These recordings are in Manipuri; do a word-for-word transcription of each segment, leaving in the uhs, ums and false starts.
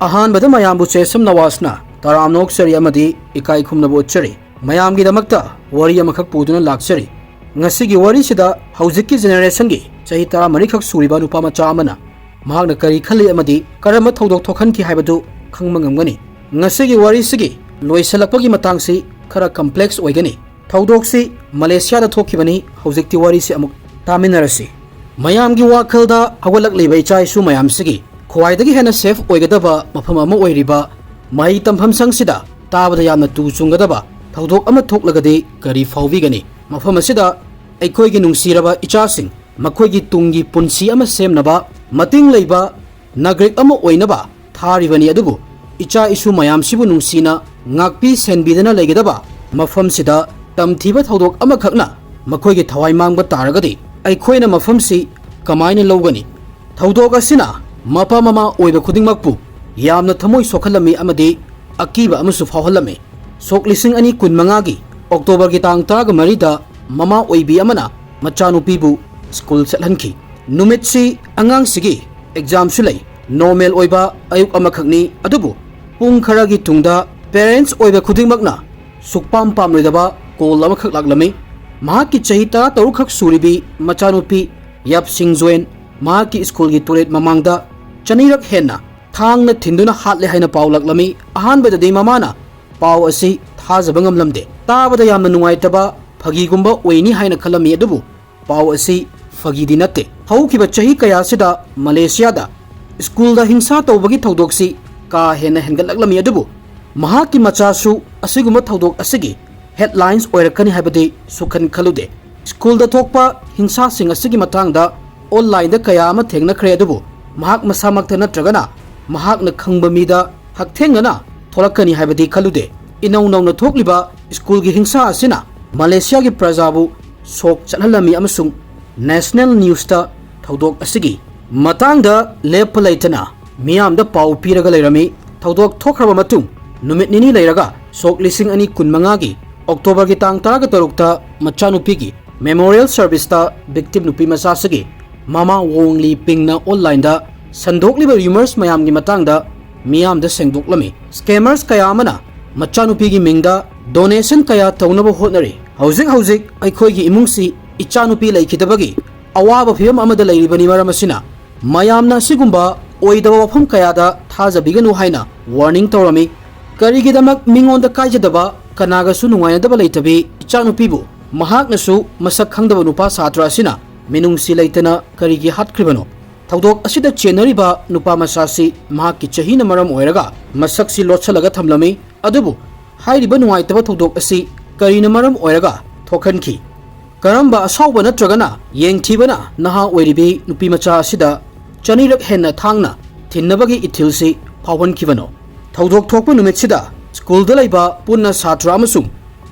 ꯑꯍꯥꯟꯕꯗ ꯃꯌꯥꯝꯕꯨ ꯆꯦꯁꯝ ꯅꯋꯥꯖꯅ ꯇꯔꯥꯝꯅ ꯑꯣꯛꯆꯔꯤ ꯑꯃꯗꯤ ꯏꯀꯥꯏ ꯈꯨꯝꯅꯕ ꯎꯠꯆꯔꯤ꯫ ꯃꯌꯥꯝꯒꯤꯗꯃꯛꯇ ꯋꯥꯔꯤ ꯑꯃꯈꯛ ꯄꯨꯗꯨꯅ ꯂꯥꯛꯆꯔꯤ꯫ ꯉꯁꯤꯒꯤ ꯋꯥꯔꯤꯁꯤꯗ ꯍꯧꯖꯤꯛꯀꯤ ꯖꯦꯅꯦꯔꯦꯁꯟꯒꯤ ꯆꯍꯤ ꯇꯔꯥꯃꯔꯤꯈꯛ ꯁꯨꯔꯤꯕ ꯅꯨꯄꯥ ꯃꯆꯥ ꯑꯃꯅ ꯃꯍꯥꯛꯅ ꯀꯔꯤ ꯈꯜꯂꯤ ꯑꯃꯗꯤ ꯀꯔꯝꯕ ꯊꯧꯗꯣꯛ ꯊꯣꯛꯍꯟꯈꯤ ꯍꯥꯏꯕꯗꯨ ꯈꯪꯕ ꯉꯝꯒꯅꯤ꯫ ꯉꯁꯤꯒꯤ ꯋꯥꯔꯤꯁꯤꯒꯤ ꯂꯣꯏꯁꯤꯜꯂꯛꯄꯒꯤ ꯃꯇꯥꯡꯁꯤ ꯈꯔ ꯀꯝꯄ꯭ꯂꯦꯛꯁ ꯑꯣꯏꯒꯅꯤ꯫ ꯊꯧꯗꯣꯛꯁꯤ ꯃꯂꯦꯁꯤꯌꯥꯗ ꯊꯣꯛꯈꯤꯕꯅꯤ꯫ ꯍꯧꯖꯤꯛꯇꯤ ꯋꯥꯔꯤꯁꯤ ꯑꯃꯨꯛ ꯇꯥꯃꯤꯟꯅꯔꯁꯤ꯫ ꯃꯌꯥꯝꯒꯤ ꯋꯥꯈꯜꯗ ꯍꯧꯒꯠꯂꯛꯂꯤꯕ ꯏꯆꯥ ꯏꯁꯨ ꯃꯌꯥꯝꯁꯤꯒꯤ ꯈ꯭ꯋꯥꯏꯗꯒꯤ ꯍꯦꯟꯅ ꯁꯦꯐ ꯑꯣꯏꯒꯗꯕ ꯃꯐꯝ ꯑꯃ ꯑꯣꯏꯔꯤꯕ ꯃꯍꯩ ꯇꯝꯐꯝ ꯁꯪꯁꯤꯗ ꯇꯥꯕꯗ ꯌꯥꯝꯅ ꯇꯨ ꯆꯨꯡꯒꯗꯕ ꯊꯧꯗꯣꯛ ꯑꯃ ꯊꯣꯛꯂꯒꯗꯤ ꯀꯔꯤ ꯐꯥꯎꯕꯤꯒꯅꯤ? ꯃꯐꯝ ꯑꯁꯤꯗ ꯑꯩꯈꯣꯏꯒꯤ ꯅꯨꯡꯁꯤꯔꯕ ꯏꯆꯥꯁꯤꯡ ꯃꯈꯣꯏꯒꯤ ꯇꯨꯡꯒꯤ ꯄꯨꯟꯁꯤ ꯑꯃ ꯁꯦꯝꯅꯕ ꯃꯇꯤꯡ ꯂꯩꯕ ꯅꯥꯒꯔꯤꯛ ꯑꯃ ꯑꯣꯏꯅꯕ ꯊꯥꯔꯤꯕꯅꯤ꯫ ꯑꯗꯨꯕꯨ ꯏꯆꯥ ꯏꯁꯨ ꯃꯌꯥꯝꯁꯤꯕꯨ ꯅꯨꯡꯁꯤꯅ ꯉꯥꯛꯄꯤ ꯁꯦꯟꯕꯤꯗꯅ ꯂꯩꯒꯗꯕ ꯃꯐꯝꯁꯤꯗ ꯇꯝꯊꯤꯕ ꯊꯧꯗꯣꯛ ꯑꯃꯈꯛꯅ ꯃꯈꯣꯏꯒꯤ ꯊꯋꯥꯏ ꯃꯥꯡꯕ ꯇꯥꯔꯒꯗꯤ ꯑꯩꯈꯣꯏꯅ ꯃꯐꯝꯁꯤ ꯀꯃꯥꯏꯅ ꯂꯧꯒꯅꯤ? ꯊꯧꯗꯣꯛ ꯑꯁꯤꯅ ꯃꯄꯥ ꯃꯃꯥ ꯑꯣꯏꯕ ꯈꯨꯗꯤꯡꯃꯛꯄꯨ ꯌꯥꯝꯅ ꯊꯃꯣꯏ ꯁꯣꯛꯍꯜꯂꯝꯃꯤ ꯑꯃꯗꯤ ꯑꯀꯤꯕ ꯑꯃꯁꯨ ꯐꯥꯎꯍꯜꯂꯝꯃꯤ꯫ ꯁꯣꯛ ꯂꯤꯁꯤꯡ ꯑꯅꯤ ꯀꯨꯟꯃꯉꯥꯒꯤ ꯑꯣꯛꯇꯣꯕꯔꯒꯤ ꯇꯥꯡ ꯇꯔꯥꯒ ꯃꯔꯤꯗ ꯃꯃꯥ ꯑꯣꯏꯕꯤ ꯑꯃꯅ ꯃꯆꯥꯅꯨꯄꯤꯕꯨ ꯁ꯭ꯀꯨꯜ ꯆꯠꯍꯟꯈꯤ꯫ ꯅꯨꯃꯤꯠꯁꯤ ꯑꯉꯥꯡꯁꯤꯒꯤ ꯑꯦꯛꯖꯥꯝꯁꯨ ꯂꯩ꯫ ꯅꯣꯔꯃꯦꯜ ꯑꯣꯏꯕ ꯑꯌꯨꯛ ꯑꯃꯈꯛꯅꯤ꯫ ꯑꯗꯨꯕꯨ ꯄꯨꯡ ꯈꯔꯒꯤ ꯇꯨꯡꯗ ꯄꯦꯔꯦꯟꯠꯁ ꯑꯣꯏꯕ ꯈꯨꯗꯤꯡꯃꯛꯅ ꯁꯨꯛꯄꯥꯝ ꯄꯥꯝꯂꯣꯏꯗꯕ ꯀꯣꯜ ꯑꯃꯈꯛ ꯂꯥꯛꯂꯝꯃꯤ꯫ ꯃꯍꯥꯛꯀꯤ ꯆꯍꯤ ꯇꯔꯥꯇꯔꯨꯛ ꯈꯛ ꯁꯨꯔꯤꯕꯤ ꯃꯆꯥꯅꯨꯄꯤ ꯌꯥꯞꯁꯤꯡ ꯖꯣꯏꯟ ꯃꯍꯥꯛꯀꯤ ꯁ꯭ꯀꯨꯜꯒꯤ ꯇꯣꯏꯂꯦꯠ ꯃꯃꯥꯡꯗ ꯆꯅꯤꯔꯛ ꯍꯦꯟꯅ ꯊꯥꯡꯅ ꯊꯤꯟꯗꯨꯅ ꯍꯥꯠꯂꯦ ꯍꯥꯏꯅ ꯄꯥꯎ ꯂꯥꯛꯂꯝꯃꯤ꯫ ꯑꯍꯥꯟꯕꯗꯗꯤ ꯃꯃꯥꯅ ꯄꯥꯎ ꯑꯁꯤ ꯊꯥꯖꯕ ꯉꯝꯂꯝꯗꯦ꯫ ꯇꯥꯕꯗ ꯌꯥꯝꯅ ꯅꯨꯡꯉꯥꯏꯇꯕ ꯐꯥꯒꯤꯒꯨꯝꯕ ꯑꯣꯏꯅꯤ ꯍꯥꯏꯅ ꯈꯜꯂꯝꯃꯤ꯫ ꯑꯗꯨꯕꯨ ꯄꯥꯎ ꯑꯁꯤ ꯐꯥꯒꯤꯗꯤ ꯅꯠꯇꯦ꯫ ꯍꯧꯈꯤꯕ ꯆꯍꯤ ꯀꯌꯥꯁꯤꯗ ꯃꯂꯦꯁꯤꯌꯥꯗ ꯁ꯭ꯀꯨꯜꯗ ꯍꯤꯡꯁꯥ ꯇꯧꯕꯒꯤ ꯊꯧꯗꯣꯛꯁꯤ ꯀꯥ ꯍꯦꯟꯅ ꯍꯦꯟꯒꯠꯂꯛꯂꯝꯃꯤ꯫ ꯑꯗꯨꯕꯨ ꯃꯍꯥꯛꯀꯤ ꯃꯆꯥꯁꯨ ꯑꯁꯤꯒꯨꯝꯕ ꯊꯧꯗꯣꯛ ꯑꯁꯤꯒꯤ ꯍꯦꯗꯂꯥꯏꯟꯁ ꯑꯣꯏꯔꯛꯀꯅꯤ ꯍꯥꯏꯕꯗꯤ ꯁꯨꯛꯈꯟ ꯈꯜꯂꯨꯗꯦ꯫ ꯁ꯭ꯀꯨꯜꯗ ꯊꯣꯛꯄ ꯍꯤꯡꯁꯥꯁꯤꯡ ꯑꯁꯤꯒꯤ ꯃꯇꯥꯡꯗ ꯑꯣꯟꯂꯥꯏꯟꯗ ꯀꯌꯥ ꯑꯃ ꯊꯦꯡꯅꯈ꯭ꯔꯦ꯫ ꯑꯗꯨꯕꯨ ꯃꯍꯥꯛ ꯃꯁꯥꯃꯛꯇ ꯅꯠꯇ꯭ꯔꯒꯅ ꯃꯍꯥꯛꯅ ꯈꯪꯕ ꯃꯤꯗ ꯍꯛꯊꯦꯡꯅꯅ ꯊꯣꯛꯂꯛꯀꯅꯤ ꯍꯥꯏꯕꯗꯤ ꯈꯜꯂꯨꯗꯦ꯫ ꯏꯅꯧ ꯅꯧꯅ ꯊꯣꯛꯂꯤꯕ ꯁ꯭ꯀꯨꯜꯒꯤ ꯍꯤꯡꯁꯥ ꯑꯁꯤꯅ ꯃꯂꯦꯁꯤꯌꯥꯒꯤ ꯄ꯭ꯔꯖꯥꯕꯨ ꯁꯣꯛ ꯆꯠꯍꯜꯂꯝꯃꯤ ꯑꯃꯁꯨꯡ ꯅꯦꯁꯅꯦꯜ ꯅ꯭ꯌꯨꯁꯇ ꯊꯧꯗꯣꯛ ꯑꯁꯤꯒꯤ ꯃꯇꯥꯡꯗ ꯂꯦꯞꯄ ꯂꯩꯇꯅ ꯃꯤꯌꯥꯝꯗ ꯄꯥꯎ ꯄꯤꯔꯒ ꯂꯩꯔꯝꯃꯤ꯫ ꯊꯧꯗꯣꯛ ꯊꯣꯛꯈ꯭ꯔꯕ ꯃꯇꯨꯡ ꯅꯨꯃꯤꯠ ꯅꯤꯅꯤ ꯂꯩꯔꯒ ꯁꯣꯛ ꯂꯤꯁꯤꯡ ꯑꯅꯤ ꯀꯨꯟꯃꯉꯥꯒꯤ ꯑꯣꯛꯇꯣꯕꯔꯒꯤ ꯇꯥꯡ ꯇꯔꯥꯒ ꯇꯔꯨꯛꯇ ꯃꯆꯥꯅꯨꯄꯤꯒꯤ ꯃꯦꯃꯣꯔꯤꯌꯦꯜ ꯁꯔꯚꯤꯁꯇ ꯚꯤꯛꯇꯤꯝ ꯅꯨꯄꯤ ꯃꯆꯥꯁꯤꯒꯤ ꯃꯃꯥ ꯋꯣꯡ ꯂꯤ ꯄꯤꯡꯅ ꯑꯣꯟꯂꯥꯏꯟꯗ ꯁꯟꯗꯣꯛꯂꯤꯕ ꯔꯤꯌꯨꯃꯔꯁ ꯃꯌꯥꯝꯒꯤ ꯃꯇꯥꯡꯗ ꯃꯤꯌꯥꯝꯗ ꯁꯦꯡꯗꯣꯛꯂꯝꯃꯤ꯫ Scammers ꯀꯌꯥ ꯑꯃꯅ ꯃꯆꯥꯅꯨꯄꯤꯒꯤ ꯃꯤꯡꯗ donation ꯀꯌꯥ ꯇꯧꯅꯕ ꯍꯣꯠꯅꯔꯤ꯫ ꯍꯧꯖꯤꯛ ꯍꯧꯖꯤꯛ ꯑꯩꯈꯣꯏꯒꯤ ꯏꯃꯨꯡꯁꯤ ꯏꯆꯥꯅꯨꯄꯤ ꯂꯩꯈꯤꯗꯕꯒꯤ ꯑꯋꯥꯕ ꯐꯤꯕꯝ ꯑꯃꯗ ꯂꯩꯔꯤꯕꯅꯤ꯫ ꯃꯔꯝ ꯑꯁꯤꯅ ꯃꯌꯥꯝꯅ ꯑꯁꯤꯒꯨꯝꯕ ꯑꯣꯏꯗꯕ ꯋꯥꯐꯝ ꯀꯌꯥꯗ ꯊꯥꯖꯕꯤꯒꯅꯨ ꯍꯥꯏꯅ warning ꯇꯧꯔꯝꯃꯤ꯫ ꯀꯔꯤꯒꯤꯗꯃꯛ ꯃꯤꯉꯣꯟꯗ ꯀꯥꯏꯖꯗꯕ, ꯀꯅꯥꯒꯁꯨ ꯅꯨꯡꯉꯥꯏꯅꯗꯕ ꯂꯩꯇꯕꯤ ꯏꯆꯥꯅꯨꯄꯤꯕꯨ ꯃꯍꯥꯛꯅꯁꯨ ꯃꯁꯛ ꯈꯪꯗꯕ ꯅꯨꯄꯥ ꯁꯥꯇ꯭ꯔ ꯑꯁꯤꯅ ꯃꯤꯅꯨꯡꯁꯤ ꯂꯩꯇꯅ ꯀꯔꯤꯒꯤ ꯍꯥꯠꯈ꯭ꯔꯤꯕꯅꯣ? ꯊꯧꯗꯣꯛ ꯑꯁꯤꯗ ꯆꯦꯟꯅꯔꯤꯕ ꯅꯨꯄꯥ ꯃꯆꯥꯁꯤ ꯃꯍꯥꯛꯀꯤ ꯆꯍꯤꯅ ꯃꯔꯝ ꯑꯣꯏꯔꯒ ꯃꯁꯛꯁꯤ ꯂꯣꯠꯁꯤꯜꯂꯒ ꯊꯝꯂꯝꯃꯤ꯫ ꯑꯗꯨꯕꯨ ꯍꯥꯏꯔꯤꯕ ꯅꯨꯡꯉꯥꯏꯇꯕ ꯊꯧꯗꯣꯛ ꯑꯁꯤ ꯀꯔꯤꯅ ꯃꯔꯝ ꯑꯣꯏꯔꯒ ꯊꯣꯛꯍꯟꯈꯤ? ꯀꯔꯝꯕ ꯑꯁꯥꯎꯕ ꯅꯠꯇ꯭ꯔꯒꯅ ꯌꯦꯡꯊꯤꯕꯅ ꯅꯍꯥ ꯑꯣꯏꯔꯤꯕꯤ ꯅꯨꯄꯤ ꯃꯆꯥ ꯑꯁꯤꯗ ꯆꯅꯤꯔꯛ ꯍꯦꯟꯅ ꯊꯥꯡꯅ ꯊꯤꯟꯅꯕꯒꯤ ꯏꯊꯤꯜꯁꯤ ꯐꯥꯎꯍꯟꯈꯤꯕꯅꯣ? ꯊꯧꯗꯣꯛ ꯊꯣꯛꯄ ꯅꯨꯃꯤꯠꯁꯤꯗ ꯁ꯭ꯀꯨꯜꯗ ꯂꯩꯕ ꯄꯨꯟꯅ ꯁꯥꯇ꯭ꯔ ꯑꯃꯁꯨꯡ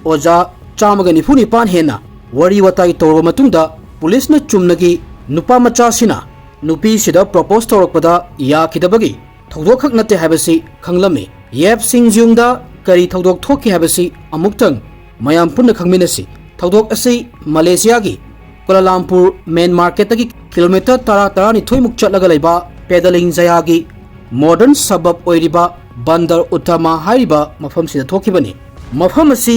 ꯑꯣꯖꯥ ꯆꯥꯝꯃꯒ ꯅꯤꯐꯨ ꯅꯤꯄꯥꯟ ꯍꯦꯟꯅ ꯋꯥꯔꯤ ꯋꯥꯇꯥꯏ ꯇꯧꯔꯕ ꯃꯇꯨꯡꯗ ꯄꯨꯂꯤꯁꯅ ꯆꯨꯝꯅꯒꯤ ꯅꯨꯄꯥ ꯃꯆꯥꯁꯤꯅ ꯅꯨꯄꯤꯁꯤꯗ propose ꯇꯧꯔꯛꯄꯗ ꯌꯥꯈꯤꯗꯕꯒꯤ ꯊꯧꯗꯣꯛꯈꯛ ꯅꯠꯇꯦ ꯍꯥꯏꯕꯁꯤ ꯈꯪꯂꯝꯃꯤ꯫ ꯌꯦꯞ ꯁꯤꯡꯖꯨꯡꯗ ꯀꯔꯤ ꯊꯧꯗꯣꯛ ꯊꯣꯛꯈꯤ ꯍꯥꯏꯕꯁꯤ ꯑꯃꯨꯛꯇꯪ ꯃꯌꯥꯝ ꯄꯨꯟꯅ ꯈꯪꯃꯤꯟꯅꯁꯤ꯫ ꯊꯧꯗꯣꯛ ꯑꯁꯤ ꯃꯂꯦꯁꯤꯌꯥꯒꯤ ꯀꯣꯂꯥꯂꯝꯄꯨꯔ main marketꯇꯒꯤ kilometre ꯇꯔꯥ ꯇꯔꯥꯅꯤꯊꯣꯏꯃꯨꯛ ꯆꯠꯂꯒ ꯂꯩꯕ ꯄꯦꯗꯂꯤꯡ ꯖꯌꯥꯒꯤ modern suburb ꯑꯣꯏꯔꯤꯕ ꯕꯟꯗꯔ ꯎꯠꯇꯃꯥ ꯍꯥꯏꯔꯤꯕ ꯃꯐꯝꯁꯤꯗ ꯊꯣꯛꯈꯤꯕꯅꯤ꯫ ꯃꯐꯝ ꯑꯁꯤ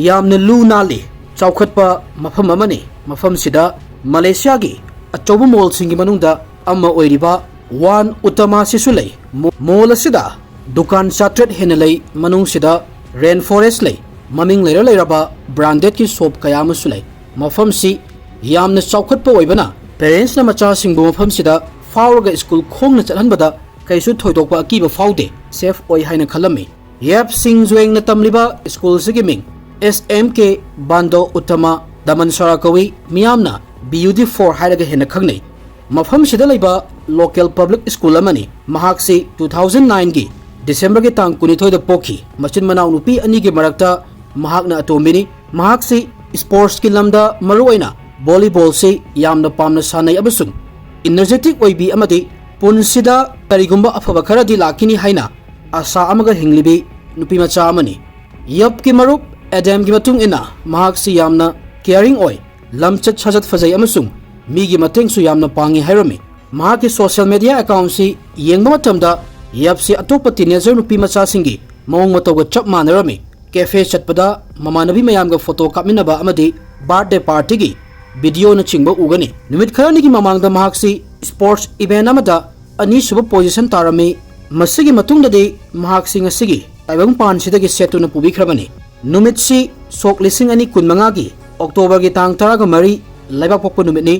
ꯌꯥꯝꯅ ꯂꯨ ꯅꯥꯜꯂꯤ, ꯆꯥꯎꯈꯠꯄ ꯃꯐꯝ ꯑꯃꯅꯤ꯫ ꯃꯐꯝꯁꯤꯗ ꯃꯂꯦꯁꯤꯌꯥꯒꯤ ꯑꯆꯧꯕ mallꯁꯤꯡꯒꯤ ꯃꯅꯨꯡꯗ ꯑꯃ ꯑꯣꯏꯔꯤꯕ ꯋꯥꯟ ꯎꯠꯇꯃꯥꯁꯤꯁꯨ ꯂꯩ꯫ ꯃꯣ-, mall ꯑꯁꯤꯗ ꯗꯨꯀꯥꯟ ꯆꯥꯇ꯭ꯔꯦꯠ ꯍꯦꯟꯅ ꯂꯩ꯫ ꯃꯅꯨꯡꯁꯤꯗ rainforest ꯂꯩ꯫ ꯃꯃꯤꯡ ꯂꯩꯔ ꯂꯩꯔꯕ brandedꯀꯤ shop ꯀꯌꯥ ꯑꯃꯁꯨ ꯂꯩ꯫ ꯃꯐꯝꯁꯤ ꯌꯥꯝꯅ ꯆꯥꯎꯈꯠꯄ ꯑꯣꯏꯕꯅ parentsꯅ ꯃꯆꯥꯁꯤꯡꯕꯨ ꯃꯐꯝꯁꯤꯗ ꯐꯥꯎꯔꯒ ꯁ꯭ꯀꯨꯜ ꯈꯣꯡꯅ ꯆꯠꯍꯟꯕꯗ ꯀꯩꯁꯨ ꯊꯣꯏꯗꯣꯛꯄ ꯑꯀꯤꯕ ꯐꯥꯎꯗꯦ, safe ꯑꯣꯏ ꯍꯥꯏꯅ ꯈꯜꯂꯝꯃꯤ꯫ ꯌꯦꯞ ꯁꯤꯡ ꯖꯨꯌꯦꯡꯅ ꯇꯝꯂꯤꯕ ꯁ꯭ꯀꯨꯜꯁꯤꯒꯤ ꯃꯤꯡ S M K ꯕꯥꯟꯗꯣ ꯎꯠꯇꯃ ꯗꯃꯟꯁꯥꯔꯥ ꯀꯧꯏ꯫ ꯃꯤꯌꯥꯝꯅ B U D four ꯍꯥꯏꯔꯒ ꯍꯦꯟꯅ ꯈꯪꯅꯩ꯫ ꯃꯐꯝꯁꯤꯗ ꯂꯩꯕ local public school ꯑꯃꯅꯤ꯫ ꯃꯍꯥꯛꯁꯤ two thousand nineꯒꯤ Decemberꯒꯤ ꯇꯥꯡ ꯀꯨꯟꯅꯤꯊꯣꯏꯗ ꯄꯣꯛꯈꯤ꯫ ꯃꯆꯤꯟ ꯃꯅꯥꯎ ꯅꯨꯄꯤ ꯑꯅꯤꯒꯤ ꯃꯔꯛꯇ ꯃꯍꯥꯛꯅ ꯑꯇꯣꯝꯕꯤꯅꯤ꯫ ꯃꯍꯥꯛꯁꯤ sportsꯀꯤ ꯂꯝꯗ ꯃꯔꯨꯑꯣꯏꯅ volleyballꯁꯤ ꯌꯥꯝꯅ ꯄꯥꯝꯅ ꯁꯥꯟꯅꯩ ꯑꯃꯁꯨꯡ energetic ꯑꯣꯏꯕꯤ ꯑꯃꯗꯤ ꯄꯨꯟꯁꯤꯗ ꯀꯔꯤꯒꯨꯝꯕ ꯑꯐꯕ ꯈꯔꯗꯤ ꯂꯥꯛꯈꯤꯅꯤ ꯍꯥꯏꯅ ꯑꯁꯥ ꯑꯃꯒ ꯍꯤꯡꯂꯤꯕꯤ ꯅꯨꯄꯤ ꯃꯆꯥ ꯑꯃꯅꯤ꯫ ꯌꯞꯀꯤ ꯃꯔꯨꯞ ꯑꯦꯗꯦꯝꯒꯤ ꯃꯇꯨꯡ ꯏꯟꯅ ꯃꯍꯥꯛꯁꯤ ꯌꯥꯝꯅ caring ꯑꯣꯏ, ꯂꯝꯆꯠ ꯁꯥꯖꯠ ꯐꯖꯩ ꯑꯃꯁꯨꯡ ꯃꯤꯒꯤ ꯃꯇꯦꯡꯁꯨ ꯌꯥꯝꯅ ꯄꯥꯡꯏ ꯍꯥꯏꯔꯝꯃꯤ꯫ ꯃꯍꯥꯛꯀꯤ social media accountꯁꯤ ꯌꯦꯡꯕ ꯃꯇꯝꯗ ꯌꯦꯞꯁꯤ ꯑꯇꯣꯞꯄ teenager ꯅꯨꯄꯤ ꯃꯆꯥꯁꯤꯡꯒꯤ ꯃꯑꯣꯡ ꯃꯇꯧꯒ ꯆꯞ ꯃꯥꯟꯅꯔꯝꯃꯤ꯫ Cafe ꯆꯠꯄꯗ ꯃꯃꯥꯟꯅꯕꯤ ꯃꯌꯥꯝꯒ photo ꯀꯥꯞꯃꯤꯟꯅꯕ ꯑꯃꯗꯤ birthday partyꯒꯤ videoꯅꯆꯤꯡꯕ ꯎꯒꯅꯤ꯫ ꯅꯨꯃꯤꯠ ꯈꯔꯅꯤꯒꯤ ꯃꯃꯥꯡꯗ ꯃꯍꯥꯛꯁꯤ sports event ꯑꯃꯗ ꯑꯅꯤꯁꯨꯕ position ꯇꯥꯔꯝꯃꯤ꯫ ꯃꯁꯤꯒꯤ ꯃꯇꯨꯡꯗꯗꯤ ꯃꯍꯥꯛꯁꯤ ꯉꯁꯤꯒꯤ ꯇꯥꯏꯕꯪꯄꯥꯟꯁꯤꯗꯒꯤ ꯁꯦꯠꯇꯨꯅ ꯄꯨꯕꯤꯈ꯭ꯔꯕꯅꯤ꯫ ꯅꯨꯃꯤꯠꯁꯤ ꯁꯣꯛ ꯂꯤꯁꯤꯡ ꯑꯅꯤ ꯀꯨꯟꯃꯉꯥꯒꯤ Octoberꯒꯤ ꯇꯥꯡ ꯇꯔꯥꯒ ꯃꯔꯤ ꯂꯩꯕꯥꯛꯄꯣꯛꯄ ꯅꯨꯃꯤꯠꯅꯤ꯫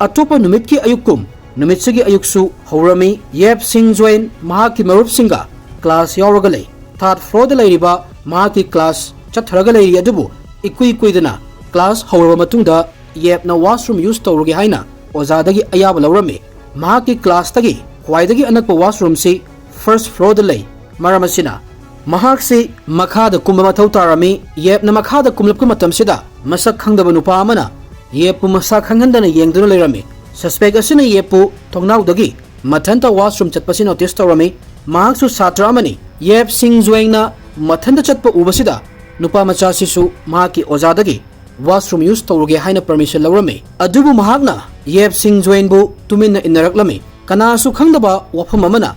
ꯑꯇꯣꯞꯄ ꯅꯨꯃꯤꯠꯀꯤ ꯑꯌꯨꯛꯀꯨꯝ ꯅꯨꯃꯤꯠꯁꯤꯒꯤ ꯑꯌꯨꯛꯁꯨ ꯍꯧꯔꯝꯃꯤ꯫ ꯌꯦꯞ ꯁꯤꯡ ꯖꯣꯏꯟ ꯃꯍꯥꯛꯀꯤ ꯃꯔꯨꯞꯁꯤꯡꯒ class ꯌꯥꯎꯔꯒ ꯂꯩ꯫ Third floorꯗ ꯂꯩꯔꯤꯕ ꯃꯍꯥꯛꯀꯤ class ꯆꯠꯊꯔꯒ ꯂꯩꯔꯤ, ꯑꯗꯨꯕꯨ ꯏꯀꯨꯏ ꯀꯨꯏꯗꯅ class ꯍꯧꯔꯕ ꯃꯇꯨꯡꯗ ꯌꯦꯞꯅ washroom use ꯇꯧꯔꯨꯒꯦ ꯍꯥꯏꯅ ꯑꯣꯖꯥꯗꯒꯤ ꯑꯌꯥꯕ ꯂꯧꯔꯝꯃꯤ꯫ ꯃꯍꯥꯛꯀꯤ classꯇꯒꯤ ꯈ꯭ꯋꯥꯏꯗꯒꯤ ꯑꯅꯛꯄ washroomꯁꯤ first floorꯗ ꯂꯩ꯫ ꯃꯔꯝ ꯑꯁꯤꯅ ꯃꯍꯥꯛꯁꯤ ꯃꯈꯥꯗ ꯀꯨꯝꯕ ꯃꯊꯧ ꯇꯥꯔꯝꯃꯤ꯫ ꯌꯦꯞꯅ ꯃꯈꯥꯗ ꯀꯨꯝꯂꯛꯄ ꯃꯇꯝꯁꯤꯗ ꯃꯁꯛ ꯈꯪꯗꯕ ꯅꯨꯄꯥ ꯑꯃꯅ ꯌꯦꯞꯄꯨ ꯃꯁꯥ ꯈꯪꯍꯟꯗꯅ ꯌꯦꯡꯗꯨꯅ ꯂꯩꯔꯝꯃꯤ꯫ Suspect ꯑꯁꯤꯅ ꯌꯦꯞꯄꯨ ꯊꯣꯡꯅꯥꯎꯗꯒꯤ ꯃꯊꯟꯇ washroom ꯆꯠꯄꯁꯤ notice ꯇꯧꯔꯝꯃꯤ꯫ ꯃꯍꯥꯛꯁꯨ ꯁꯥꯇ꯭ꯔ ꯑꯃꯅꯤ꯫ ꯌꯦꯞ ꯁꯤꯡ ꯖꯨꯋꯦꯡꯅ ꯃꯊꯟꯇ ꯆꯠꯄ ꯎꯕꯁꯤꯗ ꯅꯨꯄꯥ ꯃꯆꯥꯁꯤꯁꯨ ꯃꯍꯥꯛꯀꯤ ꯑꯣꯖꯥꯗꯒꯤ washroom use ꯇꯧꯔꯨꯒꯦ ꯍꯥꯏꯅ permission ꯂꯧꯔꯝꯃꯤ꯫ ꯑꯗꯨꯕꯨ ꯃꯍꯥꯛꯅ ꯌꯦꯞ ꯁꯤꯡ ꯖꯨꯋꯦꯟꯕꯨ ꯇꯨꯃꯤꯟꯅ ꯏꯟꯅꯔꯛꯂꯝꯃꯤ꯫ ꯀꯅꯥꯁꯨ ꯈꯪꯗꯕ ꯋꯥꯐꯝ ꯑꯃꯅ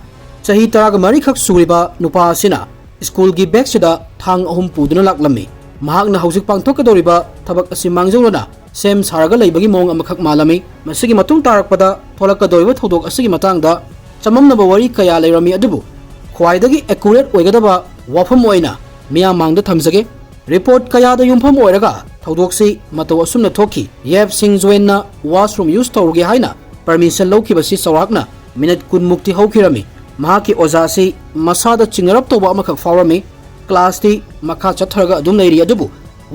ꯆꯍꯤ ꯇꯔꯥꯒ ꯃꯔꯤꯈꯛ ꯁꯨꯔꯤꯕ ꯅꯨꯄꯥ ꯑꯁꯤꯅ schoolꯒꯤ bagꯁꯤꯗ ꯊꯥꯡ ꯑꯍꯨꯝ ꯄꯨꯗꯨꯅ ꯂꯥꯛꯂꯝꯃꯤ꯫ ꯃꯍꯥꯛꯅ ꯍꯧꯖꯤꯛ ꯄꯥꯡꯊꯣꯛꯀꯗꯧꯔꯤꯕ ꯊꯕꯛ ꯑꯁꯤ ꯃꯥꯡꯖꯧꯅꯅ ꯁꯦꯝ ꯁꯥꯔꯒ ꯂꯩꯕꯒꯤ ꯃꯑꯣꯡ ꯑꯃꯈꯛ ꯃꯥꯜꯂꯝꯃꯤ꯫ ꯃꯁꯤꯒꯤ ꯃꯇꯨꯡ ꯇꯥꯔꯛꯄꯗ ꯊꯣꯛꯂꯛꯀꯗꯧꯔꯤꯕ ꯊꯧꯗꯣꯛ ꯑꯁꯤꯒꯤ ꯃꯇꯥꯡꯗ ꯆꯃꯝꯅꯕ ꯋꯥꯔꯤ ꯀꯌꯥ ꯂꯩꯔꯝꯃꯤ, ꯑꯗꯨꯕꯨ ꯈ꯭ꯋꯥꯏꯗꯒꯤ accurate ꯑꯣꯏꯒꯗꯕ ꯋꯥꯐꯝ ꯑꯣꯏꯅ ꯃꯤꯌꯥꯝ ꯃꯥꯡꯗ ꯊꯝꯖꯒꯦ꯫ Report ꯀꯌꯥꯗ ꯌꯨꯝꯐꯝ ꯑꯣꯏꯔꯒ ꯊꯧꯗꯣꯛꯁꯤ ꯃꯇꯧ ꯑꯁꯨꯝꯅ ꯊꯣꯛꯈꯤ꯫ ꯌꯦꯞ ꯁꯤꯡ ꯖꯨꯋꯦꯟꯅ washroom use ꯇꯧꯔꯨꯒꯦ ꯍꯥꯏꯅ permission ꯂꯧꯈꯤꯕꯁꯤ ꯆꯥꯎꯔꯥꯛꯅ minute ꯀꯨꯟ ꯃꯨꯛꯇꯤ ꯍꯧꯈꯤꯔꯝꯃꯤ꯫ ꯃꯍꯥꯛꯀꯤ ꯑꯣꯖꯥꯁꯤ ꯃꯁꯥꯗ ꯆꯤꯡꯅꯔꯞ ꯇꯧꯕ ꯑꯃꯈꯛ ꯐꯥꯎꯔꯝꯃꯤ꯫ Classꯇꯤ ꯃꯈꯥ ꯆꯠꯊꯔꯒ ꯑꯗꯨꯝ ꯂꯩꯔꯤ, ꯑꯗꯨꯕꯨ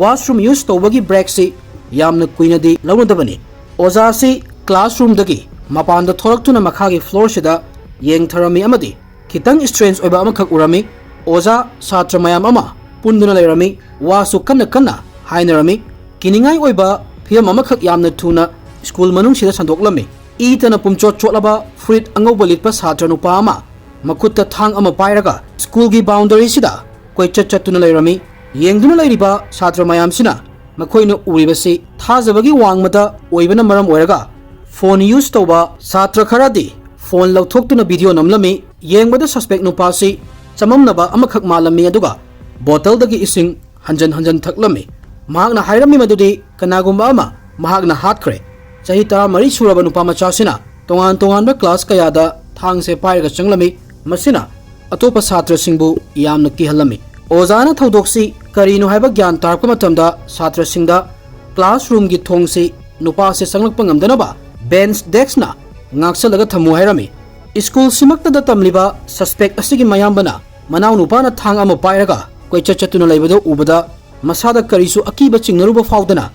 washroom use ꯇꯧꯕꯒꯤ breakꯁꯤ ꯌꯥꯝꯅ ꯀꯨꯏꯅꯗꯤ ꯂꯧꯅꯗꯕꯅꯤ꯫ ꯑꯣꯖꯥꯁꯤ classroomꯗꯒꯤ ꯃꯄꯥꯟꯗ ꯊꯣꯛꯂꯛꯇꯨꯅ ꯃꯈꯥꯒꯤ floorꯁꯤꯗ ꯌꯦꯡꯊꯔꯝꯃꯤ ꯑꯃꯗꯤ ꯈꯤꯇꯪ strange ꯑꯣꯏꯕ ꯑꯃꯈꯛ ꯎꯔꯝꯃꯤ꯫ ꯑꯣꯖꯥ ꯁꯥꯇ꯭ꯔ ꯃꯌꯥꯝ ꯑꯃ ꯄꯨꯟꯗꯨꯅ ꯂꯩꯔꯝꯃꯤ꯫ ꯋꯥꯁꯨ ꯀꯟꯅ ꯀꯟꯅ ꯍꯥꯏꯅꯔꯝꯃꯤ꯫ ꯀꯤꯅꯤꯡꯉꯥꯏ ꯑꯣꯏꯕ ꯐꯤꯕꯝ ꯑꯃꯈꯛ ꯌꯥꯝꯅ ꯊꯨꯅ school ꯃꯅꯨꯡꯁꯤꯗ ꯁꯟꯗꯣꯛꯂꯝꯃꯤ꯫ ꯏꯇꯅ ꯄꯨꯝꯆꯣꯠ ꯆꯣꯠꯂꯕ ꯐꯨꯔꯤꯠ ꯑꯉꯧꯕ ꯂꯤꯠꯄ ꯁꯥꯇ꯭ꯔ ꯅꯨꯄꯥ ꯑꯃ ꯃꯈꯨꯠꯇ ꯊꯥꯡ ꯑꯃ ꯄꯥꯏꯔꯒ schoolꯒꯤ boundaryꯁꯤꯗ ꯀꯣꯏꯆꯠ ꯆꯠꯇꯨꯅ ꯂꯩꯔꯝꯃꯤ꯫ ꯌꯦꯡꯗꯨꯅ ꯂꯩꯔꯤꯕ ꯁꯥꯇ꯭ꯔ ꯃꯌꯥꯝꯁꯤꯅ ꯃꯈꯣꯏꯅ ꯎꯔꯤꯕꯁꯤ ꯊꯥꯖꯕꯒꯤ ꯋꯥꯡꯃꯗ ꯑꯣꯏꯕꯅ ꯃꯔꯝ ꯑꯣꯏꯔꯒ phone use ꯇꯧꯕ ꯁꯥꯇ꯭ꯔ ꯈꯔꯗꯤ phone ꯂꯧꯊꯣꯛꯇꯨꯅ video ꯅꯝꯂꯝꯃꯤ꯫ ꯌꯦꯡꯕꯗ suspect ꯅꯨꯄꯥꯁꯤ ꯆꯃꯝꯅꯕ ꯑꯃꯈꯛ ꯃꯥꯜꯂꯝꯃꯤ, ꯑꯗꯨꯒ ꯕꯣꯇꯜꯗꯒꯤ ꯏꯁꯤꯡ ꯍꯟꯖꯟ ꯍꯟꯖꯟ ꯊꯛꯂꯝꯃꯤ꯫ ꯃꯍꯥꯛꯅ ꯍꯥꯏꯔꯝꯃꯤ ꯃꯗꯨꯗꯤ ꯀꯅꯥꯒꯨꯝꯕ ꯑꯃ ꯃꯍꯥꯛꯅ ꯍꯥꯠꯈ꯭ꯔꯦ꯫ ꯆꯍꯤ ꯇꯔꯥꯃꯔꯤ ꯁꯨꯔꯕ ꯅꯨꯄꯥ ꯃꯆꯥꯁꯤꯅ ꯇꯣꯉꯥꯟ ꯇꯣꯉꯥꯟꯕ class ꯀꯌꯥꯗ ꯊꯥꯡꯁꯦ ꯄꯥꯏꯔꯒ ꯆꯪꯂꯝꯃꯤ꯫ ꯃꯁꯤꯅ ꯑꯇꯣꯞꯄ ꯁꯥꯇ꯭ꯔꯁꯤꯡꯕꯨ ꯌꯥꯝꯅ ꯀꯤꯍꯜꯂꯝꯃꯤ꯫ ꯑꯣꯖꯥꯅ ꯊꯧꯗꯣꯛꯁꯤ ꯀꯔꯤꯅꯣ ꯍꯥꯏꯕ ꯒ꯭ꯌꯥꯟ ꯇꯥꯔꯛꯄ ꯃꯇꯝꯗ ꯁꯥꯇ꯭ꯔꯁꯤꯡꯗ classroomꯒꯤ ꯊꯣꯡꯁꯤ ꯅꯨꯄꯥꯁꯤ ꯆꯪꯂꯛꯄ ꯉꯝꯗꯅꯕ bench deskꯅ ꯉꯥꯛꯁꯜꯂꯒ ꯊꯝꯃꯨ ꯍꯥꯏꯔꯝꯃꯤ꯫ ꯁ꯭ꯀꯨꯜꯁꯤꯃꯛꯇꯗ ꯇꯝꯂꯤꯕ suspect ꯑꯁꯤꯒꯤ ꯃꯌꯥꯝꯕꯅ ꯃꯅꯥꯎꯅꯨꯄꯥꯅ ꯊꯥꯡ ꯑꯃ ꯄꯥꯏꯔꯒ ꯀꯣꯏꯆꯠ ꯆꯠꯇꯨꯅ ꯂꯩꯕꯗꯨ ꯎꯕꯗ ꯃꯁꯥꯗ ꯀꯔꯤꯁꯨ ꯑꯀꯤꯕ ꯆꯤꯡꯅꯔꯨꯕ ꯐꯥꯎꯗꯅ